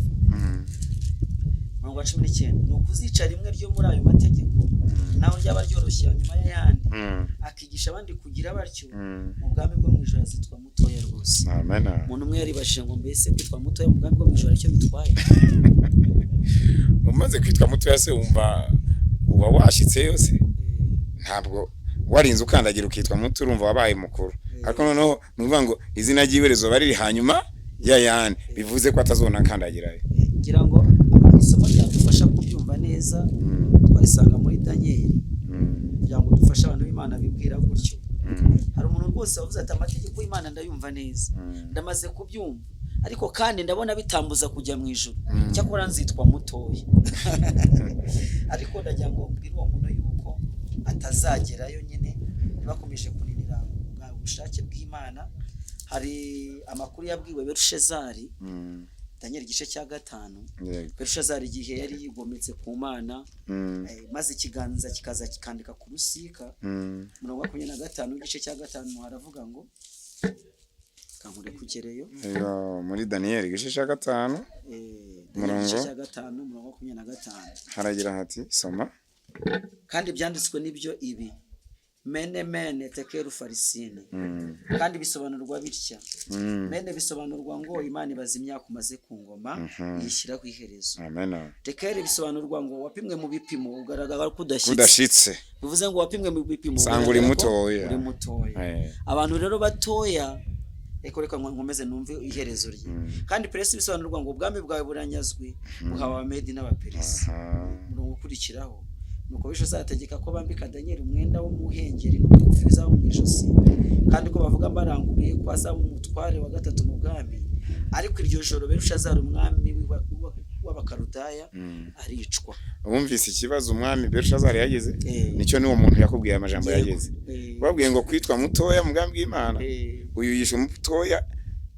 B: umurongo wa 19: ni ukuzica rimwe ryo muri ayo mategeko, naho ryaba ryoroshye hanyuma y'ayandi, akigisha abandi kugira batyo, mu bwami bwo mu ijuru azitwa mutoya rwose.
A: Amen.
B: Umuntu umwe yaribajije ngo mbese kwitwa mutoya mu bwami bwo mu ijuru hari icyo bitwaye?
A: Umaze kwitwa mutoya se wumva uba washitse yose? Ntabwo warinze ukandagira ukitwa muto, urumva wabaye mukuru. Ariko noneho ni ukuvuga ngo izina ryiwe rizoba riri hanyuma y'ayandi, bivuze ko atazona akandagirayo.
B: Ngira ngo isomo ryadufasha kubyumva neza twarisanga muri Daniyeli, kugira ngo dufashe abantu b'Imana bibwira gutyo. Hari umuntu rwose wavuze ati amategeko y'Imana ndayumva neza, ndamaze kubyumva. Ariko kandi ndabona bitambuza kujya mu ijuru, cyakora nzitwa mutoya. Ariko ndagira ngo mbwire uwo muntu yuko atazagerayo nyine bakomeje kuninira bwa bushake bw'Imana. Hari amakuru yabwiwe Berushezari, Daniel igice cya 5. Berushezari igihe yari yigometse ku Mana, maze ikiganza kikaza kikandika ku rusika, umurongo wa 25 w'igice cya 5 haravuga ngo, kankure kugereyo.
A: Iyo, muri Daniyeli igice cya 5.
B: Daniel
A: Umurongo?
B: igice cya 5, umurongo wa 25.
A: Haragira hati, soma.
B: Kandi ibyanditswe nibyo ibi: mene mene tekeru farisine. Kandi bisobanurwa bitya: mene bisobanurwa ngo Imana ibaza imyaka umaze ku ngoma, iyishyira ku iherezo.
A: Amen.
B: Tekeri bisobanurwa ngo wapimwe mu bipimo ugaragara ko udashyitse.
A: Kudashitse.
B: Bivuze ngo wapimwe mu bipimo
A: Usanga uri
B: ugaragara ko
A: mutoya.
B: uri mutoya. Abantu rero batoya, reka nkomeze numve iherezo rye. Kandi peresi bisobanurwa ngo ubwami bwawe buranyazwe, buhawe Abamedi n'Abaperesi. Umurongo ukurikiraho: nuko bisho azategeka ko bambika Daniel umwenda w'umuhengeri n'umukufi w'izahabu mu ijosi, kandi ko bavuga baranguruye ko azaba umutware wa gatatu mu bwami. Ariko iryo joro Berushazari umwami w'Abakaludaya aricwa.
A: Wumvise ikibazo umwami Berushazari yagize?
B: Eh.
A: Nicyo n'uwo muntu yakubwiye amajambo
B: Yego.
A: yagize. Babwiye ngo kwitwa mutoya mu bwami bw'Imana, uyu yishe mutoya,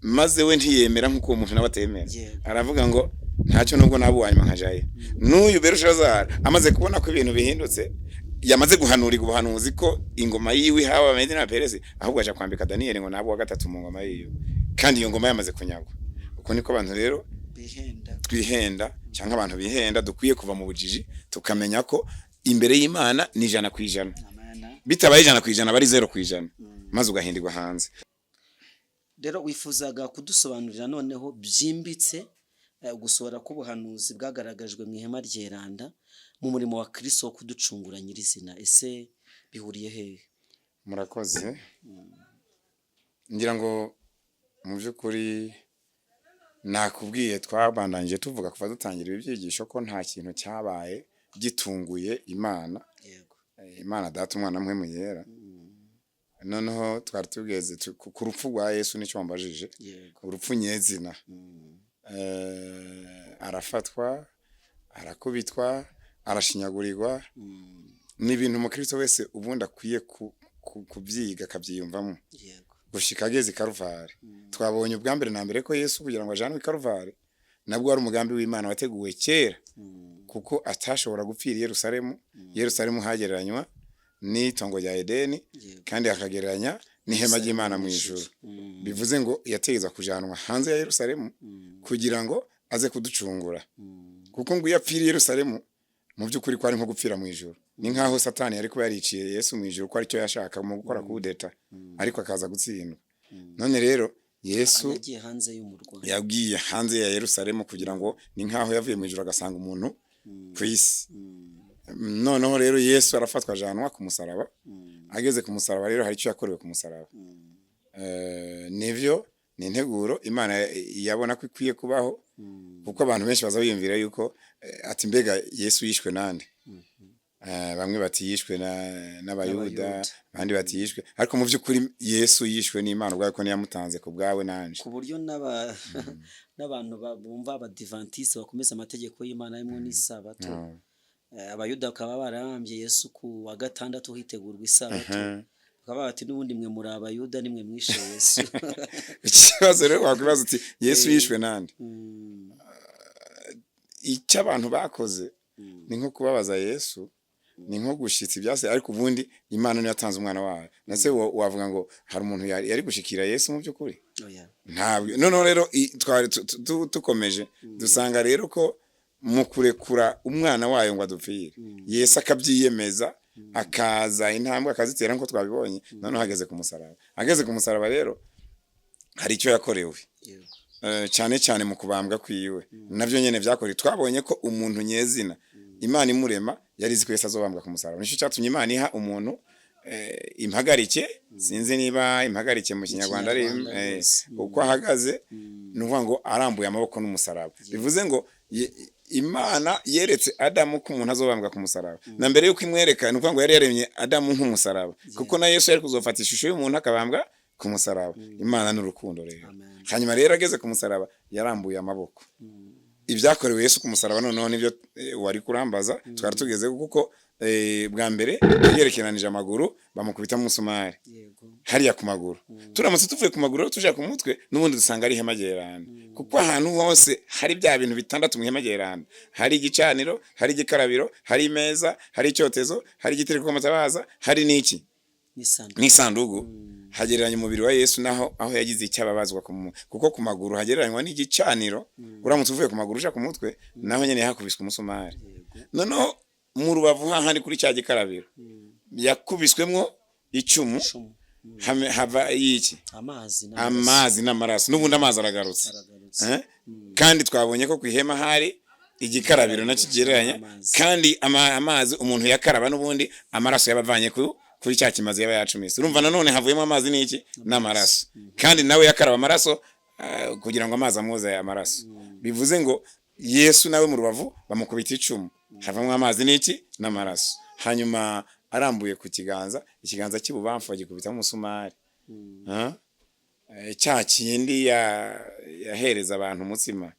A: maze we ntiyemera nk'uko uwo muntu nawe atemera. Aravuga ngo ntacyo nubwo naba uwanyuma nkajayo. N'uyu Berushazari amaze kubona ko ibintu bihindutse, yamaze guhanurirwa ubuhanuzi ko ingoma yiwe ihawe Abamedi n'Abaperesi, ahubwo aja kwambika Daniyeli ngo naba uwa gatatu mu ngoma yiwe, kandi iyo ngoma yamaze kunyagwa. Uko niko abantu rero
B: bihenda.
A: Twihenda cyangwa abantu bihenda. Dukwiye kuva mu bujiji, tukamenya ko imbere y'Imana ni 100%.
B: Amana.
A: Bitabaye 100% bari 0%, maze ugahindirwa hanze.
B: Rero wifuzaga kudusobanurira noneho byimbitse gusohora k'ubuhanuzi bwagaragajwe mu ihema ryeranda mu murimo wa Kristo wo kuducungura nyirizina. Ese bihuriye hehe?
A: Murakoze. Ngira ngo mu by'ukuri nakubwiye, twabandanyije tuvuga kuva dutangira ibi byigisho ko nta kintu cyabaye gitunguye Imana. Imana Data, Umwana, Mpwemu Yera. Noneho twari tugeze ku rupfu rwa Yesu, nicyo wambajije.
B: Yego.
A: Urupfu nyezina. Arafatwa, arakubitwa, arashinyagurirwa. Ni ibintu umukristo wese ubundi akwiye kubyiga akabyiyumvamo gushika ageze i Karuvari. Twabonye ubwa mbere na mbere ko Yesu kugira ngo ajanwe i Karuvari nabwo wari umugambi w'Imana wateguwe kera, kuko atashobora gupfira i Yerusalemu. Yerusalemu hagereranywa n'itongo rya Edeni, kandi hakagereranya n'ihema ry'Imana mu ijuru. Bivuze ngo yategetswe kujanwa hanze ya Yerusalemu kugira ngo aze kuducungura, kuko ngo iyo apfira i Yerusalemu mu by'ukuri kwari nko gupfira mu ijuru. Ni nkaho Satani yari kuba yariciye Yesu mu ijuru, ko aricyo yashaka mu gukora kudeta, ariko akaza gutsindwa. None rero Yesu
B: yagiye hanze y'umurwa.
A: Yagiye hanze ya Yerusalemu kugira ngo, ni nkaho yavuye mu ijuru agasanga umuntu ku isi. Noneho rero Yesu arafatwa, ajanwa ku musaraba. Ageze ku musaraba rero hari icyo yakorewe ku musaraba. Nivyo ni integuro Imana yabona ko ikwiye kubaho, kuko abantu benshi baza biyumvira yuko ati mbega Yesu yishwe nande? Bamwe bati yishwe n'Abayuda,
B: N'Abayuda.
A: abandi bati yishwe, ariko mu by'ukuri Yesu yishwe n'Imana ubwawe, ko niyamutanze ku bwawe nanje.
B: Ku buryo n'abantu bumva Abadivantisi bakomeza amategeko y'Imana harimo n'isabato, Abayuda bakaba barabambye Yesu ku wa gatandatu hitegurwa isabato, bakaba bati n'ubundi mwe muri Abayuda nimwe mwishe Yesu.
A: Ikibazo rero wakwibaza uti Yesu yishwe nande? Icyo abantu bakoze ni nko kubabaza Yesu, ni nko gushitsa ibyase, ariko ubundi Imana niyo yatanze umwana wayo. Nase wavuga ngo hari umuntu yari gushikira Yesu mu by'ukuri?
B: Oya.
A: Ntabwo. Noneho rero twari tukomeje dusanga rero ko mu kurekura umwana wayo ngo adupfire, Yesu akabyiyemeza, akaza intambwe akazitera nk'uko twabibonye. Noneho ageze ku musaraba, ageze ku musaraba rero hari icyo yakorewe. Cyane cyane mu kubambwa kwiwe, navyo nyene vyakorewe. Twabonye ko umuntu nyezina Imana imurema yari izi ko Yesu azobambwa ku musaraba. Nico cyatumye Imana iha umuntu impagarike. Sinzi niba impagarike mu Kinyarwanda ari
B: Kinyarwanda rwose.
A: Uko ahagaze, ni ukuvuga ngo arambuye amaboko n'umusaraba. Bivuze ngo Imana yeretse Adamu ko umuntu azobambwa ku musaraba na mbere yuko imwereka. Ni ukuvuga ngo yari yaremye Adamu nk'umusaraba, kuko na Yesu yari kuzofata ishusho y'umuntu akabambwa Ku musaraba. Imana ni urukundo rero.
B: Amen.
A: Hanyuma rero ageze ku musaraba yarambuye amaboko. Ibyakorewe Yesu ku musaraba noneho nibyo wari kurambaza twari tugeze, kuko bwa mbere yerekeranije amaguru, bamukubita umusumari hariya ku maguru. Turamutse tuvuye ku maguru tuja ku mutwe, n'ubundi dusanga ari ihema ryeranda, kuko ahantu hose hari bya bintu bitandatu mu ihema ryeranda: hari igicaniro, hari igikarabiro, hari imeza, hari icyotezo, hari igitereko cy'amatabaza, hari n'iki?
B: N'isanduku.
A: N'isandugu. Hagereranya umubiri wa Yesu, naho aho yagize icyo ababazwa kuko ku maguru hagereranywa n'igicaniro. Uramutse uvuye ku maguru uja ku mutwe, naho nyene hakubiswe umusumari. Noneho mu rubavu, hahandi kuri cya gikarabiro, yakubiswemwo icumu.
B: Icumu.
A: Hava y'iki?
B: Amazi n'amaraso.
A: Amazi n'amaraso. N'ubundi amazi aragarutse.
B: Aragarutse.
A: Eh? Kandi twabonye ko ku ihema hari igikarabiro nacyo kigereranya
B: Amazi.
A: kandi amazi umuntu yakaraba, n'ubundi amaraso yabavanye kuri cya kimazi yaba yacumise. Urumva nanone havuyemo amazi n'iki? N'amaraso. Kandi nawe yakaraba amaraso, kugira ngo amazi amwoze aya amaraso. Bivuze ngo Yesu nawe mu rubavu bamukubita icumu, havamo amazi n'iki? N'amaraso. Hanyuma arambuye ku kiganza, ikiganza cy'ibubamfu bagikubitamo umusumari. Ah? Cya kindi yahereza abantu umutsima.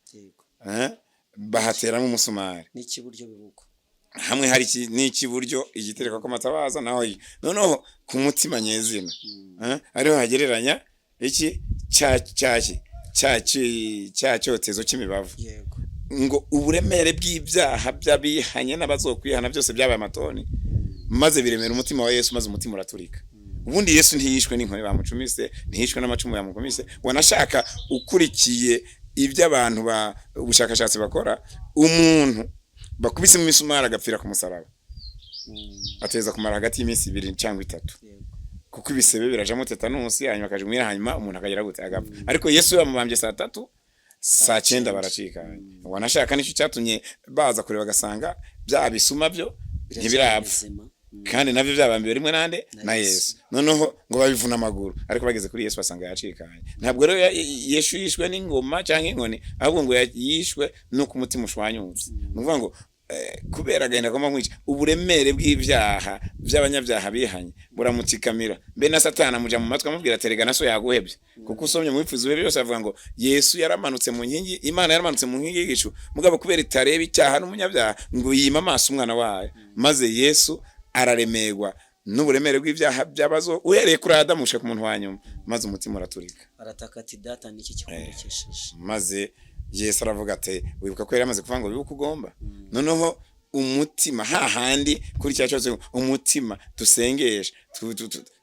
A: Eh? Bahateramo umusumari.
B: N'ikiburyo bibukwa.
A: Hamwe hari n'ikiburyo igitereko kw'amatabaza, naho noneho ku mutima nyezina, eh? Ariho hagereranya iki cya cya cya cya cyotezo cy'imibavu. Ngo uburemere bw'ibyaha by'abihanye n'abazokwihana byose byabaye amatoni, maze biremera umutima wa Yesu, maze umutima uraturika. Ubundi Yesu ntiyishwe n'inkoni bamucumise, ntiyishwe n'amacumu yamukumise. Wanashaka ukurikiye ibyo abantu ba ubushakashatsi bakora, umuntu bakubise mu misumari agapfira ku musaraba ateza kumara hagati y'iminsi 2 cyangwa 3, kuko ibisebe birajamo tetanusi, hanyuma akajumwira, hanyuma umuntu akagera gute? Agapfa. Ariko Yesu bamubambye saa 3, saa 9 baracikanye. Wanashaka nicyo cyatumye baza kureba bagasanga bya bisuma byo ntibirapfa.
B: Bizima.
A: Kandi nabyo byabambiwe rimwe nande?
B: Na
A: Na
B: Yesu.
A: Yesu. Noneho ngo babivuna amaguru, ariko bageze kuri Yesu basanga yacikanye. Ntabwo rero Yesu yishwe n'ingoma cyangwa inkoni, ahubwo ngo yishwe nuko umutima ushwanyutse. Ni ukuvuga ngo kubera agahinda kagomba kumwica, uburemere bw'ibyaha by'abanyabyaha bihanye buramutsikamira, mbe na Satani amuja mu matwi amubwira ati: "Erega na so yaguhebye." Kuko usomye mu Bipfuzo bihe byose, avuga ngo Yesu yaramanutse mu nkingi, Imana yaramanutse mu nkingi y'igicu, mugabo kubera itareba icyaha n'umunyabyaha, ngo yima amaso umwana wayo, maze Yesu araremerwa n'uburemere bw'ibyaha by'abazo, uhereye kuri Adamu gushika ku muntu wa nyuma, maze umutima uraturika.
B: Arataka ati: "Data, niki kikundekesheje?"
A: Maze Yesu aravuga ati, wibuka ko yari amaze kuvuga ngo bibuke ugomba. Noneho umutima hahandi kuri cya cyose, umutima dusengesha,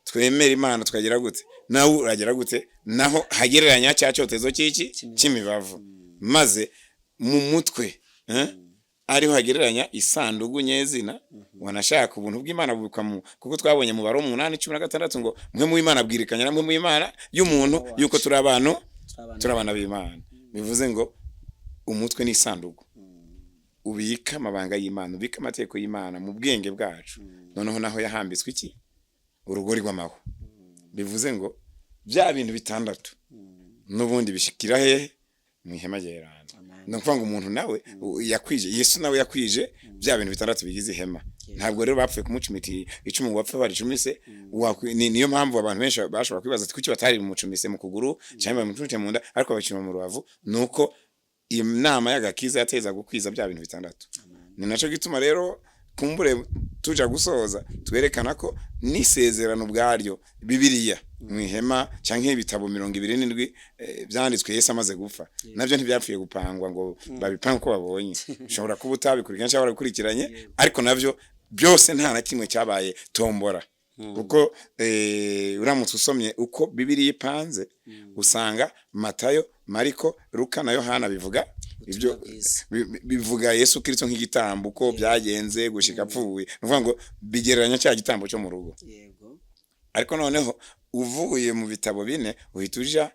A: twemera Imana, tukagira gute? Nawe uragera gute? Naho hagereranya cya cyotezo cy'iki? Cy'imibavu. Maze mu mutwe, ariho hagereranya isanduku nyezina. Wanashaka ubuntu bw'Imana bubikwa mu, kuko twabonye mu Baroma 8:16 ngo mwe mu Imana bwirikanya namwe mu Imana y'umuntu yuko turi abantu, turi abana b'Imana. Bivuze ngo umutwe ni isanduku ubika amabanga y'Imana, ubika amategeko y'Imana mu bwenge bwacu. Noneho naho yahambitswe iki? Urugori rw'amahwa. Bivuze ngo bya bintu bitandatu n'ubundi bishikira hehe? Mu ihema ryeranda. Ni ukuvuga ngo umuntu nawe yakwije, Yesu nawe yakwije bya bintu bitandatu bigize ihema. Ntabwo rero bapfuye kumucumita icumu ngo bapfe baricumise. Niyo mpamvu abantu benshi bashobora kwibaza ati: "Kuki batari bumucumise mu kuguru cyangwa bamucumise mu nda, ariko babicuma mu rubavu?" Nuko inama y'agakiza yateza gukwiza bya bintu bitandatu. Ni naco gituma rero kumbure tuja gusoza twerekana ko n'isezerano ubwaryo, Bibiliya mu ihema cyangwa ibitabo 27 byanditswe Yesu amaze gupfa, nabyo ntibyapfuye gupangwa ngo babipange uko babonye. Ushobora kuba utabikurikiranye cyangwa warabikurikiranye, ariko navyo byose nta na kimwe cyabaye tombora, kuko uramutse usomye uko Bibiliya ipanze, usanga Matayo, Mariko, Luka na Yohana bivuga ibyo
B: bwiza.
A: Bivuga Yesu Kristo nk'igitambo, uko byagenze gushika apfuye. Ni ukuvuga ngo bigereranya cya gitambo cyo mu rugo. Ariko noneho uvuye mu bitabo bine, uhita uja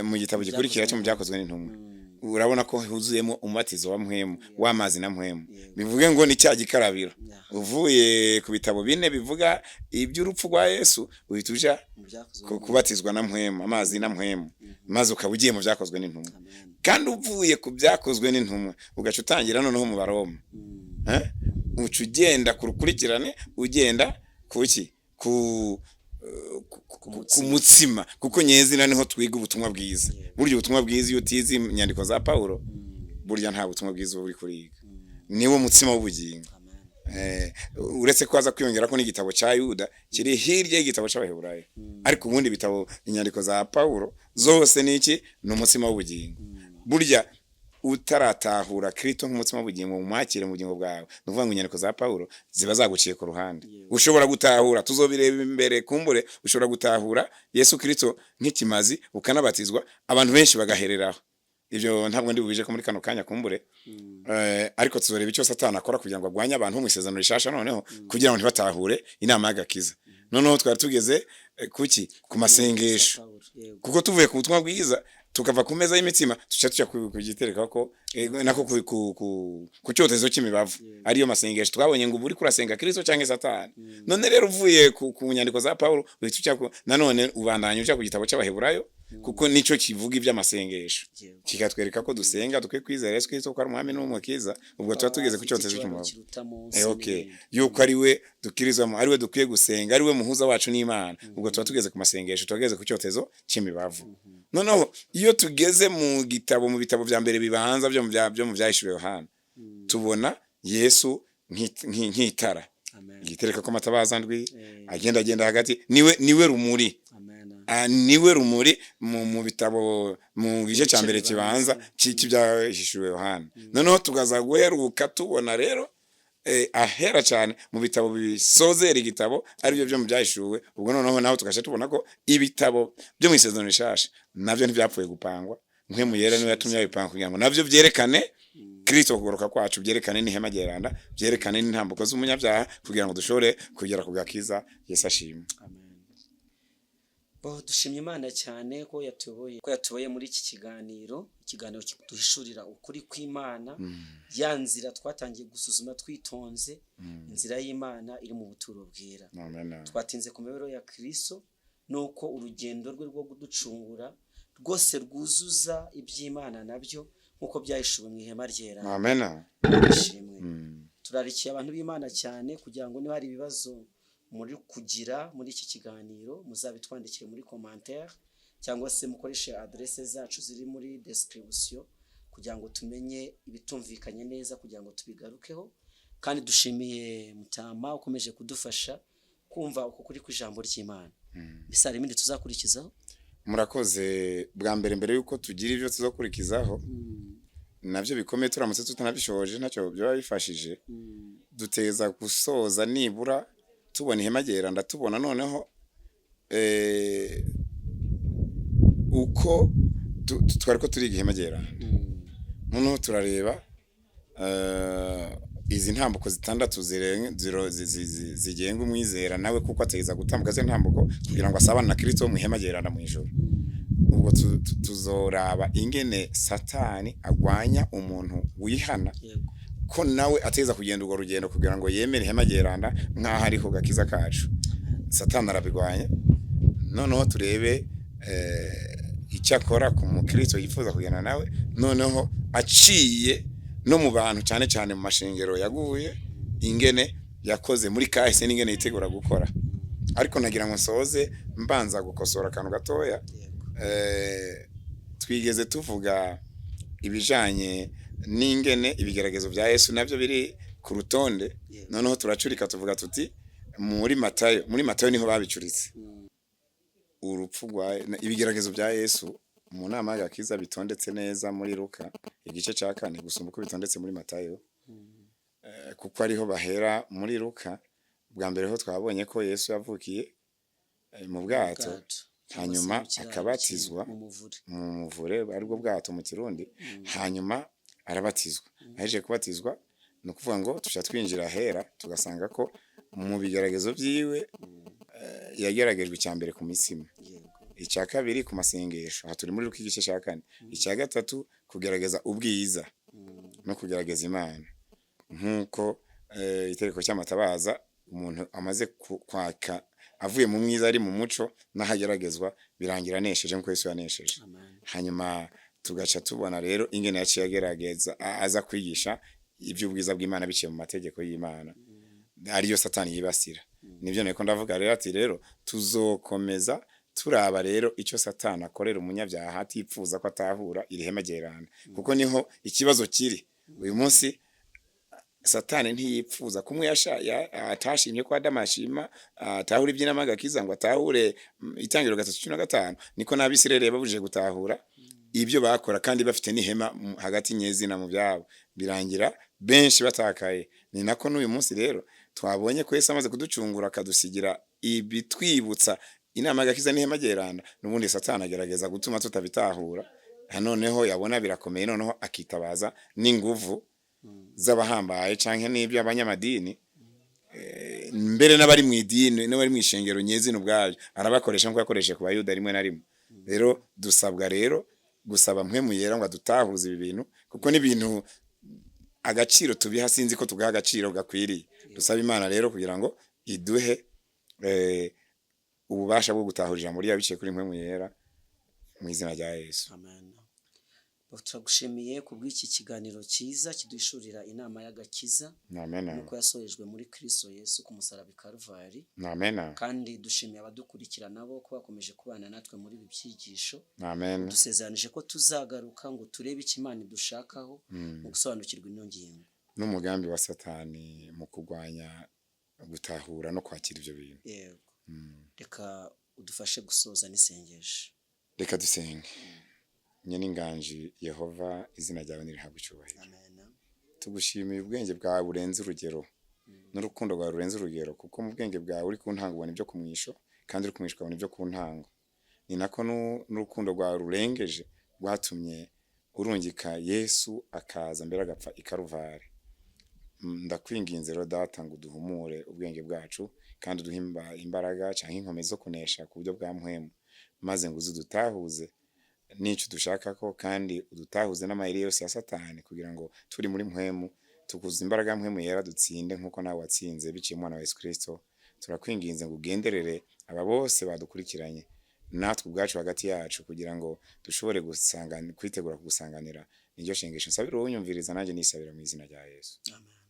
A: mu gitabo gikurikira cyo mu Byakozwe n'Intumwa, urabona ko huzuyemo umubatizo wa mpwemu, w'amazi na mpwemu. Bivuge ngo ni cya gikarabiro. Uvuye ku bitabo bine bivuga iby'urupfu rwa Yesu, uhita uja
B: Mu Byakozwe.
A: Kubatizwa na mpwemu, amazi na mpwemu, maze ukaba ugiye mu Byakozwe n'Intumwa.
B: Amen.
A: Kandi uvuye ku Byakozwe n'Intumwa, ugaca utangira noneho mu Baroma. Eh? Uca ugenda ku rukurikirane, ugenda ku ki? Ku ku mutsima, kuko nyezina niho twiga ubutumwa bwiza. Burya ubutumwa bwiza, iyo utize inyandiko za Pawulo, burya nta butumwa bwiza uba uri kuriga. Niwo mutsima w'ubugingo. Uretse ko aza kwiyongera ko n'igitabo cya Yuda kiri hirya y'igitabo cy'Abaheburayo, ariko ubundi ibitabo, inyandiko za Pawulo zose ni iki? Ni umutsima w'ubugingo. Burya utaratahura Kristo nk'umutsima w'ubugingo, umwakire mu bugingo bwawe, ni ukuvuga ngo inyandiko za Pawulo ziba zaguciye ku ruhande. Ushobora gutahura, tuzobireba imbere kumbure, ushobora gutahura Yesu Kristo nk'ikimazi, ukanabatizwa, abantu benshi bagahereraho. Ibyo ntabwo ndi bubije ko muri kano kanya kumbure. Ariko tuzoreba icyo Satani akora kugira ngo agwanye abantu bo mu Isezerano Rishasha, noneho kugira ngo ntibatahure inama y'agakiza. Noneho twari tugeze kuki? Ku masengesho.
B: Pawulo, yego.
A: Kuko tuvuye ku butumwa bwiza, tukava ku meza y'imitsima, tuca tuja ku gitereko ko nako ku cyotezo cy'imibavu, ariyo masengesho. Twabonye ngo ubu uriko urasenga Kristo cyangwa Satani. None rero uvuye ku nyandiko za Paulo, uhita uca nanone ubandanya uja ku gitabo cy'Abaheburayo, kuko nico kivuga iby'amasengesho, kikatwereka ko dusenga dukwiye kwizera Yesu Kristo ko ari Umwami n'Umukiza. Ubwo tuba tugeze ku cyotezo cy'umubavu.
B: Kiruta Mose
A: Okay.
B: n'ibindi.
A: Yuko ari we dukirizwamo, ari we dukwiye gusenga, ari we muhuza wacu n'Imana. Ubwo tuba tugeze ku masengesho, tuba tugeze ku cyotezo cy'imibavu. Noneho iyo tugeze mu gitabo, mu bitabo vya mbere bibanza byo mu Byahishuriwe Yohana, tubona Yesu nk'itara
B: Amen.
A: igitereka ko amatabaza ndwi, agenda agenda hagati. Niwe rumuri.
B: Amen.
A: Ah, niwe rumuri mu bitabo, mu gice cya mbere kibanza cy'Ibyahishuwe Yohana. Noneho tukaza guheruka tubona rero ahera cyane mu bitabo bisozera igitabo, aribyo byo mu Byahishuwe. Ubwo noneho naho tugaca tubona ko ibitabo byo mu Isezerano Rishasha nabyo ntibyapfuye gupangwa. Mpwemu Yera niwe yatumye babipanga kugira ngo nabyo byerekane Kristo, kugaruka kwacu, byerekane n'ihema ryeranda, byerekane n'intambuko z'umunyabyaha, kugira ngo dushobore kugera ku gakiza. Yesu ashimwe.
B: Amen. Bo dushimye Imana cyane ko yatuboye muri iki kiganiro, ikiganiro kiduhishurira ukuri kw'Imana, ya nzira twatangiye gusuzuma twitonze, inzira y'Imana iri mu buturo bwera.
A: Amen.
B: Twatinze ku mibereho ya Kristo, nuko urugendo rwe rwo kuducungura rwose rwuzuza iby'Imana nabyo nk'uko byahishuwe mu ihema ryera.
A: Amen.
B: Ishimwe. Turarikiye abantu b'Imana cyane kugira ngo niba hari ibibazo muri kugira muri iki kiganiro, muzabitwandikire muri commentaire cyangwa se mukoreshe adresse zacu ziri muri description, kugira ngo tumenye ibitumvikanye neza, kugira ngo tubigarukeho. Kandi dushimiye Mutama ukomeje kudufasha kumva uko kuri kw'ijambo ry'Imana. Mbese hari ibindi tuzakurikizaho?
A: Murakoze. Bwa mbere, mbere yuko tugira ibyo tuzakurikizaho nabyo bikomeye, turamutse tutanabishoje ntacyo byaba bifashije, duteza gusoza nibura tubona ihema ryeranda, tubona noneho uko twari ko turiga ihema ryeranda. Noneho turareba izi ntambuko zitandatu zigenga umwizera nawe, kuko ategeza gutambuka izo ntambuko kugira ngo asabane na Kristo mu ihema ryeranda mu ijuru. Ubwo tuzoraba ingene Satani agwanya umuntu wihana, ko nawe ateza kugenda urwo rugendo kugira ngo yemere ihema ryeranda nk'aho ariho gakiza kacu. Satani arabigwanya. Noneho turebe icyo akora ku mukristo yifuza kugenda nawe, noneho aciye no mu bantu, cyane cyane mu mashengero yaguye, ingene yakoze muri kahise n'ingene yitegura gukora. Ariko nagira ngo nsoze mbanza gukosora akantu gatoya. Twigeze tuvuga ibijanye n'ingene ibigeragezo bya Yesu nabyo biri ku rutonde. Noneho turacurika, tuvuga tuti muri Matayo niho babicuritse. Urupfu rwa ibigeragezo bya Yesu mu nama y'agakiza bitondetse neza muri Luka igice cya 4 gusumba uko bitondetse muri Matayo, kuko ariho bahera muri Luka. Bwa mbere ho twabonye ko Yesu yavukiye mu bwato, hanyuma akabatizwa
B: mu muvure.
A: Mu muvure, aribwo bwato mu Kirundi. Hanyuma arabatizwa. Ahejeje kubatizwa, ni ukuvuga ngo tuca twinjira ahera, tugasanga ko mu bigeragezo byiwe yageragejwe icya mbere ku mitsima, icya kabiri ku masengesho, aha turi muri Luka igice cya 4, icya gatatu kugerageza ubwiza no kugerageza Imana, nk'uko itereko cy'amatabaza umuntu amaze kwaka avuye mu mwiza ari mu muco, n'ahageragezwa birangira anesheje nk'uko Yesu yanesheje.
B: Amen.
A: Hanyuma tugaca tubona rero ingene yaciye agerageza aza kwigisha iby'ubwiza bw'Imana biciye mu mategeko y'Imana, ariyo Satani yibasira. Nibyo niko ndavuga rero, ati rero tuzokomeza turaba rero icyo Satani akorera umunyabyaha atipfuza ko atahura iri hema ryerana, kuko niho ikibazo kiri uyu munsi. Satani ntiyipfuza kumwe atashimye ko Adamu ashima atahura iby'inama y'agakiza, ngo atahure Itangiriro 3:15, niko n'Abisirayeli babujije gutahura ibyo bakora kandi bafite n'ihema hagati nyezina mu byabo, birangira benshi batakaye. Ni nako n'uyu munsi rero twabonye ko Yesu amaze kuducungura akadusigira ibitwibutsa inama y'agakiza n'ihema ryeranda, n'ubundi Satani agerageza gutuma tutabitahura. Noneho yabona birakomeye, noneho akitabaza n'inguvu z'abahambaye canke n'ibyo abanyamadini, mbere n'abari mu idini n'abari mu ishengero nyezina ubwabyo arabakoresha nk'uko yakoresheje ku Bayuda rimwe na rimwe. Rero dusabwa rero gusaba Mpwemu Yera ngo adutahuze ibi bintu, kuko n'ibintu agaciro tubiha sinzi ko tugaha agaciro gakwiriye. Dusaba Imana rero kugira ngo iduhe ububasha bwo gutahura ijambo ryayo biciye kuri Mpwemu Yera, mu izina rya Yesu.
B: Amen. Turagushimiye ku bw'iki kiganiro cyiza kiduhishurira inama y'agakiza
A: Amen.
B: nk'uko yasorejwe muri Kristo Yesu ku musaraba i Karuvari.
A: Amen.
B: Kandi dushimiye abadukurikira nabo ko bakomeje kubana natwe muri ibi byigisho.
A: Amen.
B: Dusezeranije ko tuzagaruka ngo turebe icyo Imana idushakaho mu gusobanukirwa ino ngingo
A: n'umugambi wa Satani mu kurwanya gutahura no kwakira ibyo bintu.
B: Yego, reka udufashe gusoza n'isengesho.
A: Reka dusenge. Nyene inganji Yehova, izina ryawe nirihabwe icyubahiro.
B: Amen.
A: Tugushimiye ubwenge bwawe burenze urugero n'urukundo rwawe rurenze urugero, kuko mu bwenge bwawe uri ku ntango ubona ibyo ku mwisho, kandi uri ku mwisho ukabona ibyo ku ntango. Ni nako n'urukundo rwawe rurengeje rwatumye urungika Yesu akaza mbere agapfa i Karuvari. Ndakwinginze rero Data ngo uduhumure ubwenge bwacu kandi uduhe imbaraga canke inkomezi zo kunesha ku buryo bwa mpwemu, maze ngo uze udutahuze n'icyo dushaka ko, kandi udutahuze n'amayeri yose ya Satani, kugira ngo turi muri mpwemu tukuze imbaraga ya Mpwemu Yera dutsinde nk'uko nawe watsinze biciye mu mwana wa Yesu Kristo. Turakwinginze ngo ugenderere aba bose badukurikiranye natwe ubwacu hagati yacu, kugira ngo dushobore kwitegura kugusanganira. Niryo shengesho nsabira uwunyumviriza nanjye nisabira mu izina rya Yesu.
B: Amen.